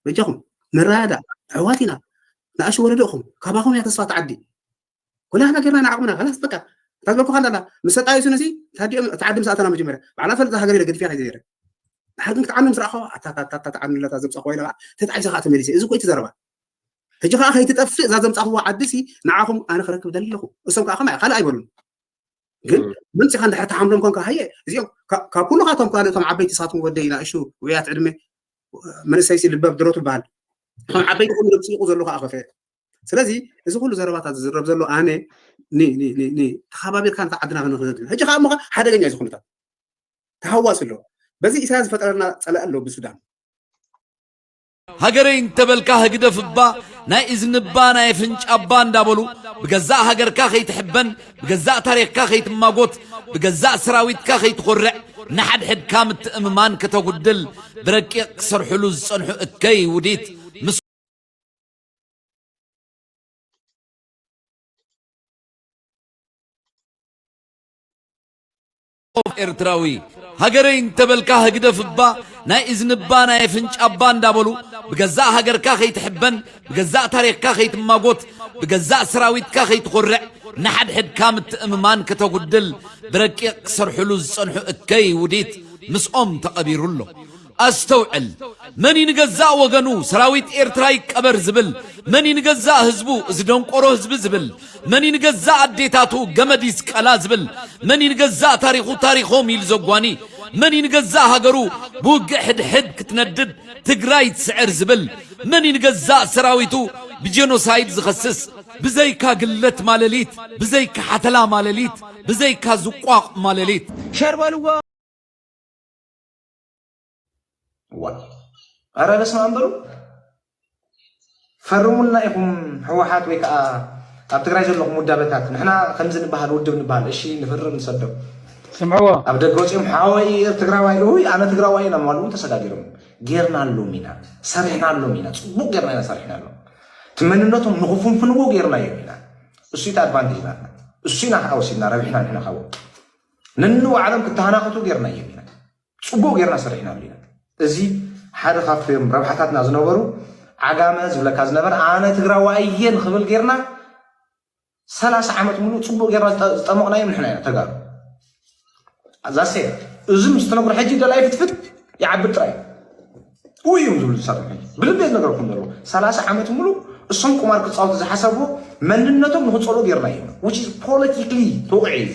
በጃኹም ንረዳዳእ። ኣሕዋት ኢና ንኣሽ ወለዶ ኢኹም ካባኹም እያ ተስፋ ተዓዲ። ኩላህና ገርና ንዓቕምና ላስ በቃ እታ ዝበልኩኻ እንዳላ ምስ ተጣየሱ ነዚ ታዲኦም እቲ ዓዲ ምስ ኣተና መጀመርያ ባዕላ ፈልጥ ሃገር ኢለ ገዲፍያ ከይዘየረ ድሓር ግን ክትዓኑ ምስ ረኣኸዋ ኣታታታታ ተዓኑለታ ዘምፃኹዋ ኢለ ከዓ ተጣይሰ ከዓ ተመሊሰ እዚ ኮይ ትዘረባ ሕጂ ከዓ ከይትጠፍእ እዛ ዘምፃኽዋ ዓዲ ሲ ንዓኹም ኣነ ክረክብ ደሊ ኣለኹ እሶም ከዓ ከማይ ካልእ ኣይበሉን ግን መምፂኻ እንድሕር ተሓምሎም ኮንካ ሃየ እዚኦም ካብ ኩሉኻቶም ካልእ እቶም ዓበይቲ ሳትኩም ወደይ ናእሹ ውዕያት ዕድመ መንእሰይሲ ልበብ ድሮ ትበሃል ከም ዓበይቲ ቁም ነብሲ ይቁ ዘሎ ከዓ ከፈ ስለዚ እዚ ኩሉ ዘረባታት ዝዝረብ ዘሎ ኣነ ተኻባቢርካ ነታ ዓድና ክንክነድ ሕጂ ከዓ እሞ ሓደገኛ እዩ ዝኩነታት ተሃዋስ ኣሎ በዚ ኢሳያስ ዝፈጠረና ፀላእ ኣሎ ብሱዳን ሃገረይ እንተበልካ ህግደፍ እባ ናይ እዝንባ ናይ ኣፍንጫባ እንዳበሉ ብገዛእ ሃገርካ ከይትሕበን ብገዛእ ታሪኽካ ከይትማጎት ብገዛእ ሰራዊትካ ከይትኾርዕ ንሓድሕድካ ምትእምማን ከተጉድል ብረቂቕ ክሰርሕሉ ዝጸንሑ እከይ ውዲት ምስ ኤርትራዊ ሃገረይ እንተበልካ ህግደፍ እባ ናይ እዝንባ ናይ ኣፍንጫባ እንዳበሉ ብገዛእ ሃገርካ ከይትሕበን ብገዛእ ታሪኽካ ከይትማጎት ብገዛእ ሰራዊትካ ከይትኾርዕ ንሓድሕድካ ምትእምማን ከተጉድል ብረቂቕ ክሰርሕሉ ዝጸንሑ እከይ ውዲት ምስኦም ተቐቢሩ ኣሎ። ኣስተውዕል! መን እዩ ንገዛእ ወገኑ ሰራዊት ኤርትራ ይቀበር ዝብል? መን እዩ ንገዛእ ህዝቡ እዚ ደንቆሮ ህዝቢ ዝብል? መን እዩ ንገዛእ ኣዴታቱ ገመድ ይስቀላ ዝብል? መን እዩ ንገዛእ ታሪኹ ታሪኾም ኢሉ ዘጓኒ? መን እዩ ንገዛእ ሃገሩ ብውግእ ሕድሕድ ክትነድድ ትግራይ ትስዕር ዝብል? መን እዩ ንገዛእ ሰራዊቱ ብጀኖሳይድ ዝኸስስ? ብዘይካ ግለት ማለሊት፣ ብዘይካ ሓተላ ማለሊት፣ ብዘይካ ዝቋቕ ማለሊት። ሸር በልዎ። ዋ ኣረ በስመ ኣብ በሉ ፈርሙልና ኢኹም ህወሓት ወይ ከዓ ኣብ ትግራይ ዘለኹም ውዳበታት ንሕና ከምዚ ንበሃል ውድብ ንበሃል እሺ ንፍርም ንሰዶም ስምዕዎ ኣብ ደገ ወፂኦም ሓወይ ትግራዋይ እይ ኣነ ትግራዋይ ኢና ማሉ ተሰጋጊሮም ጌርና ኣሎም ኢና ሰሪሕና ኣሎም ኢና ፅቡቅ ጌርና ኢና ሰሪሕና ኣሎም ትመንነቶም ንክፍንፍንዎ ጌርናዮም ኢና እሱ እቲ ኣድቫንቴጅ ናትና እሱ ኢና ከዓ ወሲድና ረቢሕና ንሕና ካብኦም ነንባዕሎም ክተሃናኸቱ ጌርናዮም ኢና ፅቡቅ ጌርና ሰሪሕናሉ ኢና። እዚ ሓደ ካብቶም ረብሓታትና ዝነበሩ ዓጋመ ዝብለካ ዝነበረ ኣነ ትግራዋይ እየ ንክብል ጌርና ሰላሳ ዓመት ሙሉእ ፅቡቅ ጌርና ዝጠመቕናዮም ንሕና ኢና ተጋሩ። ዛሴ እዚ ምስ ተነግሮ ሕጂ ደላይ ፍትፍት ይዓብድ ጥራይ እዩ። ኡይ እዮም ዝብሉ ንሳቶም ሕጂ ብልቢ እየ ዝነገረኩም ዘለኹ ሰላሳ ዓመት ሙሉእ እሶም ቁማር ክፃወቱ ዝሓሰብዎ መንነቶም ንክፀልኡ ጌርና እዮም which is politically ተውቕዒ እዩ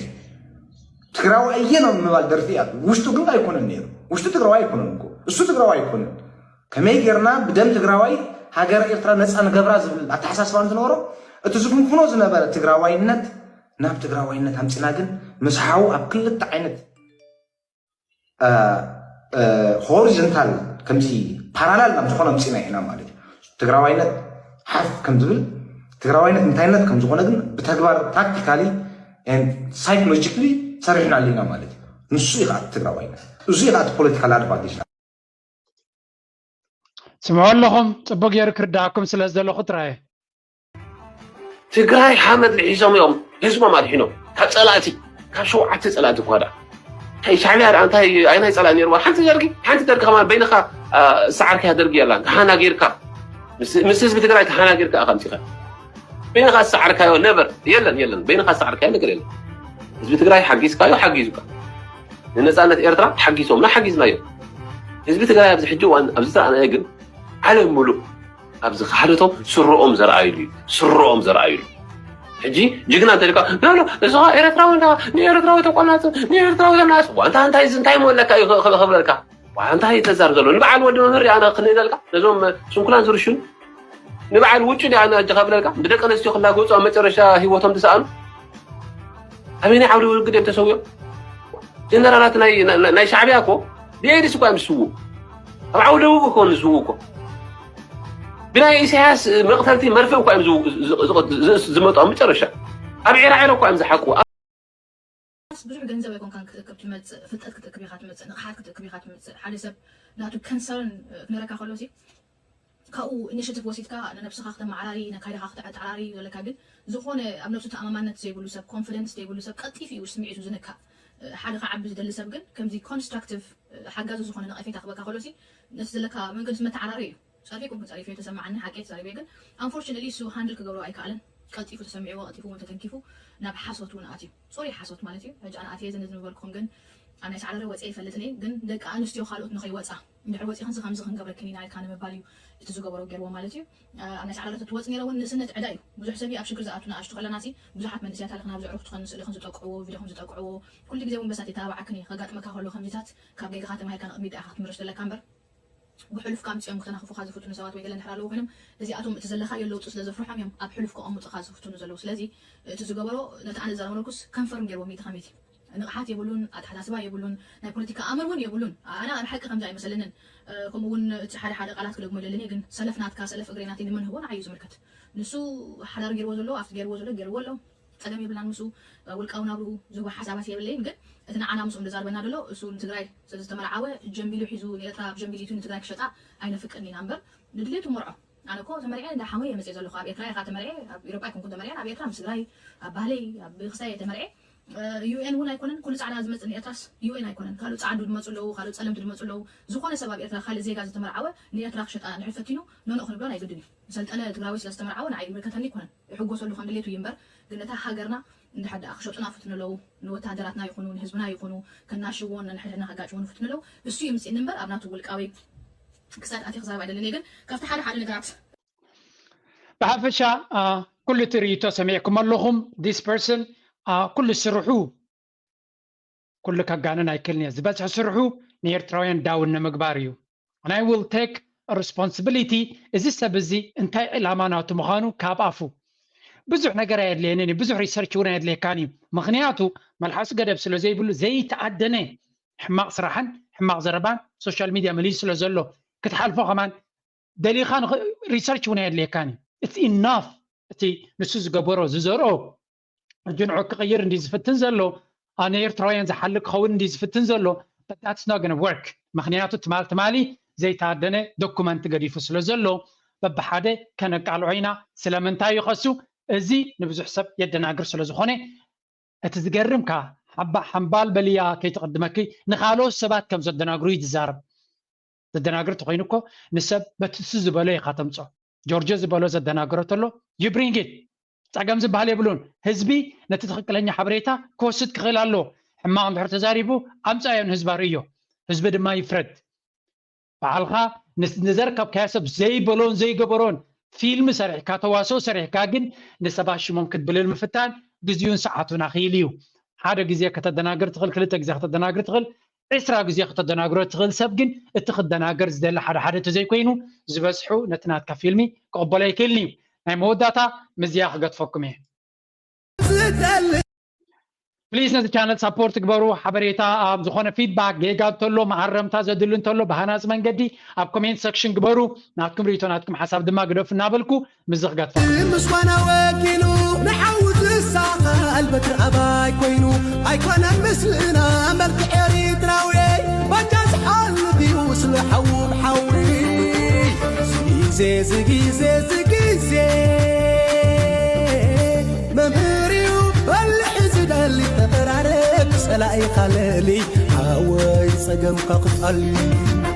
ትግራዋይ እየ ነው ምባል ደርፊ እያ ውሽጡ ግን ኣይኮነን ነይሩ ውሽጡ ትግራዋይ ኣይኮነን እኮ እሱ ትግራዋይ ኣይኮነን ከመይ ጌርና ብደም ትግራዋይ ሃገር ኤርትራ ነፃ ንገብራ ዝብል ኣተሓሳስባ እንትነበሮ እቲ ዝፍንፍኖ ዝነበረ ትግራዋይነት ናብ ትግራዋይነት ኣምፅና ግን ምስ ሓው ኣብ ክልተ ዓይነት ሆሪዞንታል ከምዚ ፓራላል ናብ ዝኾነ ኣምፂና ኢና ማለት እዩ ትግራዋይነት ሓፍ ከም ዝብል ትግራዋይነት እንታይነት ከም ዝኾነ ግን ብተግባር ፕራክቲካሊ ሳይኮሎጂካሊ ሰሪሕናሉ ኢና ማለት እዩ ንሱ እዩ ከዓ ትግራዋይነት እዚ ከዓ ፖለቲካል ኣድቫንቴጅ ስምዑ ኣለኹም ፅቡቅ ገይሩ ክርዳኣኩም ስለ ዝደለኹ ጥራየ ትግራይ ሓመድ ልሒሶም እዮም ህዝቦም ኣድሒኖም ካብ ፀላእቲ ካብ ሸውዓተ ፀላእቲ እኳ ዳ እንታይ ሻዕቢያ ዳ እንታይ ኣይናይ ፀላእ ነይርዋ ሓንቲ ደርጊ ሓንቲ ደርጊ ከማን በይንኻ ዝሰዓርካያ ደርጊ የላን ተሓናጊርካ ምስ ህዝቢ ትግራይ ተሓናጊርካ ኢኻ ኣምፂኻ በይንኻ ዝሰዓርካዮ ነበር የለን የለን በይንኻ ዝሰዓርካዮ ነገር የለን ህዝቢ ትግራይ ሓጊዝካዮ ሓጊዙካ ንነፃነት ኤርትራ ሓጊዞምና ሓጊዝናዮ ህዝቢ ትግራይ ኣብዚ ሕጂ እዋን ኣብዚ ዝረኣናዮ ግን ዓለም ሙሉእ ኣብዚ ክሓደቶም ስረኦም ዘርኣይሉ እዩ ስረኦም ዘርኣይሉ ሕጂ ጅግና እንተልካ ናሎ እዚ ኤረትራዊ እንዳ ንኤረትራዊ ተቋናጽ ንኤረትራዊ ተናጽ ዋንታ እንታይ እዚ እንታይ መለካ እዩ ክብለልካ ዋንታ እዩ ተዛር ዘሎ ንበዓል ወዲ መምህር ኣነ ክንእለልካ ነዞም ስንኩላን ዝርሽኑ ንበዓል ውጩ ዲኣ ኣነ ሕጂ ከብለልካ ብደቂ ኣንስትዮ ክላገጹ ኣብ መጨረሻ ህይወቶም ዝሰኣኑ ኣበየናይ ዓውደ ውግእ እዮም ተሰዊኦም ጀነራላት ናይ ሻዕቢያ እኮ ብኤድስ እኳ እዮም ዝስውኡ ኣብ ዓውደ ውግእ እኮ ዝስውኡ እኮ ብናይ ኢሳያስ መቕተልቲ መርፍእ እኳ እዮም ዝመጡ ኣብ መጨረሻ ኣብ ዒራዒሮ እኳ እዮም ዝሓቁ ብዙሕ ገንዘብ ኣይኮንካን ክትእክብ ትመፅእ ፍልጠት ክትእክብ ኢካ ትመፅእ ንቕሓት ክትእክብ ኢካ ትመፅእ ሓደ ሰብ ናቱ ከንሰርን ክነረካ ከሎ ካብኡ ኢኒሽቲቭ ወሲድካ ንነብስኻ ክተመዓራሪ ነካይዳኻ ክተዕራሪ ዘለካ ግን ዝኾነ ኣብ ነብሱ ተኣማማነት ዘይብሉ ሰብ ኮንፊደንስ ዘይብሉ ሰብ ቀልጢፉ እዩ ስምዒቱ ዝነካ ሓደ ክዓቢ ዝደሊ ሰብ ግን ከምዚ ኮንስትራክቲቭ ሓጋዚ ዝኾነ ነቐፌታ ክበካ ከሎሲ ነቲ ዘለካ መንገዲ መተዓራሪ እዩ ጸሪፍኩም ክጸሪፍ እየ ተሰማዓኒ ሓቂ ተዛሪበ ግን unfortunately እሱ ሃንድል ክገብሮ ኣይከኣለን ቀልጢፉ ተሰሚዕዎ ቀልጢፉ እውን ተተንኪፉ ናብ ሓሶት እውን ኣትዩ ፅሩይ ሓሶት ማለት እዩ ሕጂ ኣነ ኣትየ ዝንዝን ዝበልኩም ግን ኣብ ናይ ሳዕረረ ወፅየ ይፈልጥን እየ ግን ደቂ ኣንስትዮ ካልኦት ንኸይወፃ እንድሕር ወፂኽንሲ ከምዚ ክንገብረክን ኢና ኢልካ ንምባል እዩ እቲ ዝገበሮ ገይርዎ ማለት እዩ ኣብ ናይ ሳዕረረ ተትወፅ ነይረ እውን ንእስነት ዕዳ እዩ ብዙሕ ሰብ ኣብ ሽግር ዝኣቱ ንኣሽቱ ከለና ሲ ብዙሓት መንእስያት ኣለኽና ብዝዕርኽቱ ከም ስእልኽን ዝጠቅዕዎ ቪድዮኽን ዝጠቅዕዎ ኩሉ ግዜ እውን በሳት የተባባዓክን እየ ከጋጥመካ ከሎ ከምዚታት ካብ ጌጋኻ ተማሂርካ ንቕድሚት ኢኻ ክትምርሽ ዘለካ እምበር ብሕሉፍካ ኣምፂኦም ክተናኽፉኻ ዝፍትኑ ሰባት ወይ ገለ እንድሕር ኣለዉ ኮይኖም፣ እዚኣቶም እቲ ዘለኻዮ ለውጢ ስለ ዘፍርሖም እዮም ኣብ ሕሉፍ ከቐምጡኻ ዝፍትኑ ዘለዉ። ስለዚ እቲ ዝገበሮ ነቲ ኣነ ዝዛረበ ዘለኩስ confirm ገይርዎም ሚእቲ ካብ ሚእቲ። ንቕሓት የብሉን፣ ኣተሓሳስባ የብሉን፣ ናይ ፖለቲካ ኣምር እውን የብሉን። ኣነ ኣብ ሓቂ ከምዚ ኣይመሰለንን። ከምኡ እውን እቲ ሓደ ሓደ ቃላት ክደግሞ ይደልን እየ፣ ግን ሰለፍ ናትካ ሰለፍ እግሬ ናተይ ንመን ህቦ ንዓዩ ዝምልከት። ንሱ ሓዳር ገይርዎ ዘሎ ኣብቲ ገይርዎ ዘሎ ገይርዎ ኣሎ። ፀገም የብልናን ምስኡ። ውልቃዊ ናብርኡ ዝህቦ ሓሳባት የብለይን፣ ግን እቲ ንዓና ምስኡ ዝዛርበና ዘሎ እሱ ንትግራይ ስለዝተመርዓወ ጀምቢሉ ሒዙ ንኤርትራ ጀምቢሉ ኢቱ ንትግራይ ክሸጣ ኣይነፍቅድን ኢና እምበር ንድሌቱ መርዖ። ኣነ እኮ ተመርዐ እንዳ ሓሞይ እየ መፅእ ዘለኹ። ኣብ ኤርትራ ኢኻ ተመርዐ፣ ኣብ ኤሮጳ ኣይኮንኩን ተመርዐ፣ ኣብ ኤርትራ ምስ ስድራይ ኣብ ባህለይ ኣብ ክሳይ እየ ተመርዐ። ዩ ኤን እውን ኣይኮነን ኩሉ ፃዕዳ ዝመፅእ ንኤርትራስ ዩ ኤን ኣይኮነን። ካልእ ፃዕዱ ድመፁ ኣለዉ፣ ካልእ ፀለምቲ ድመፁ ኣለዉ። ዝኾነ ሰብ ኣብ ኤርትራ ካልእ ዜጋ ዝተመርዓወ ንኤርትራ ክሸጣ እንድሕር ፈቲኑ ኖኖ ክንብሎ ኣይግድን እዩ። ሰልጠነ ትግራዊ ስለዝተመርዓወ ንዓይ ይምልከተኒ ኣይኮነን። ይሕጎሰሉ ከም ድሌቱ እዩ እምበር፣ ግን ነታ ሃገርና እንድሕር ደኣ ክሸጡና ፍትኑ ኣለዉ፣ ንወታደራትና ይኹኑ ንህዝብና ይኹኑ ከናሽዎን ነንሕድሕድና ከጋጭዎን ፍትኑ ኣለዉ። እሱ ይምፅእኒ እምበር ኣብ ናቱ ውልቃዊ ክሳድ ኣትየ ክዛረብ ኣይደልን እየ። ግን ካብቲ ሓደ ሓደ ነገራት ብሓፈሻ ኩሉ እቲ ርእይቶ ሰሚዕኩም ኣለኹም። This person ኩሉ ስርሑ ኩሉ ከጋንን ኣይክእልን እየ። ዝበዝሐ ስርሑ ንኤርትራውያን down ንምግባር እዩ። And I will take responsibility። እዚ ሰብ እዚ እንታይ ዕላማ ናቱ ምዃኑ ካብ ኣፉ ብዙሕ ነገር ኣየድልየንን እዩ። ብዙሕ research እውን ኣየድልየካን እዩ። ምኽንያቱ መልሓሱ ገደብ ስለ ዘይብሉ ዘይተኣደነ ሕማቕ ስራሕን ሕማቕ ዘረባን social media መሊኡ ስለ ዘሎ ክትሓልፎ ከማን ደሊኻ research እውን ኣየድልየካን እዩ። It's enough። እቲ ንሱ ዝገበሮ ዝዘርኦ እጂ ንዑ ክቕይር እንዲ ዝፍትን ዘሎ ኣነ ኤርትራውያን ዝሓሊ ክኸውን እንዲ ዝፍትን ዘሎ but that's not gonna work። ምኽንያቱ ትማል ትማሊ ዘይተኣደነ ዶኩመንት ገዲፉ ስለ ዘሎ በብሓደ ከነቃልዖ ኢና። ስለምንታይ እዩ ከሱ እዚ ንብዙሕ ሰብ የደናግር ስለ ዝኾነ እቲ ዝገርምካ ሓባ ሓምባል በልያ ከይትቕድመኪ ንኻልኦት ሰባት ከም ዘደናግሩ እዩ ዝዛረብ። ዘደናግር ተኮይኑ እኮ ንሰብ በቲ እሱ ዝበሎ ኢኻ ተምፅኦ። ጆርጆ ዝበሎ ዘደናግሮ ተሎ you bring it። ፀገም ዝበሃል የብሉን። ህዝቢ ነቲ ትኽክለኛ ሓበሬታ ክወስድ ክኽእል ኣለዎ። ሕማቕ እንድሕር ተዛሪቡ ኣምፃዮ ንህዝቢ ኣርእዮ። ህዝቢ ድማ ይፍረድ። ባዕልኻ ንዘርከብካዮ ሰብ ዘይበሎን ዘይገበሮን ፊልም ሰሪሕካ ተዋስኦ ሰሪሕካ ግን ንሰባት ሽሞም ክትብልል ምፍታን ግዜኡን ሰዓቱን ኣኽኢሉ እዩ። ሓደ ግዜ ከተደናግር ትኽእል፣ ክልተ ግዜ ከተደናግር ትኽእል፣ ዕስራ ግዜ ከተደናግሮ ትኽእል ሰብ ግን እቲ ክደናገር ዝደሊ ሓደ ሓደ እንተዘይኮይኑ ዝበዝሑ ነቲ ናትካ ፊልሚ ክቕበሎ ኣይክእልን እዩ። ናይ መወዳእታ ምስዚኣ ክገድፈኩም እየ። ፕሊዝ ነዚ ቻነል ሳፖርት ግበሩ። ሓበሬታ ኣብ ዝኾነ ፊድባክ ጌጋ እንተሎ መኣረምታ ዘድሊ እንተሎ ብሃናፂ መንገዲ ኣብ ኮሜንት ሰክሽን ግበሩ። ናትኩም ርእይቶ ናትኩም ሓሳብ ድማ ግደፉ እናበልኩ ምዚ ክገድፈኩም። ምስኳና ወኪሉ ንሓዊ ዝሳቐል በትሪ ኣባይ ኮይኑ ኣይኮነን ምስልና መልክዕ ኤሪትራዊ ባጃ ዝሓልፍ እዩ ስለ ሓዊ ብሓዊ ዝጊዜ ዝጊዜ ዝጊዜ መምህር እዩ በልሒ ዝደሊ ተፈራረቅ ፀላኢኻ ለሊ ሓወይ ፀገምካ ክቐሊ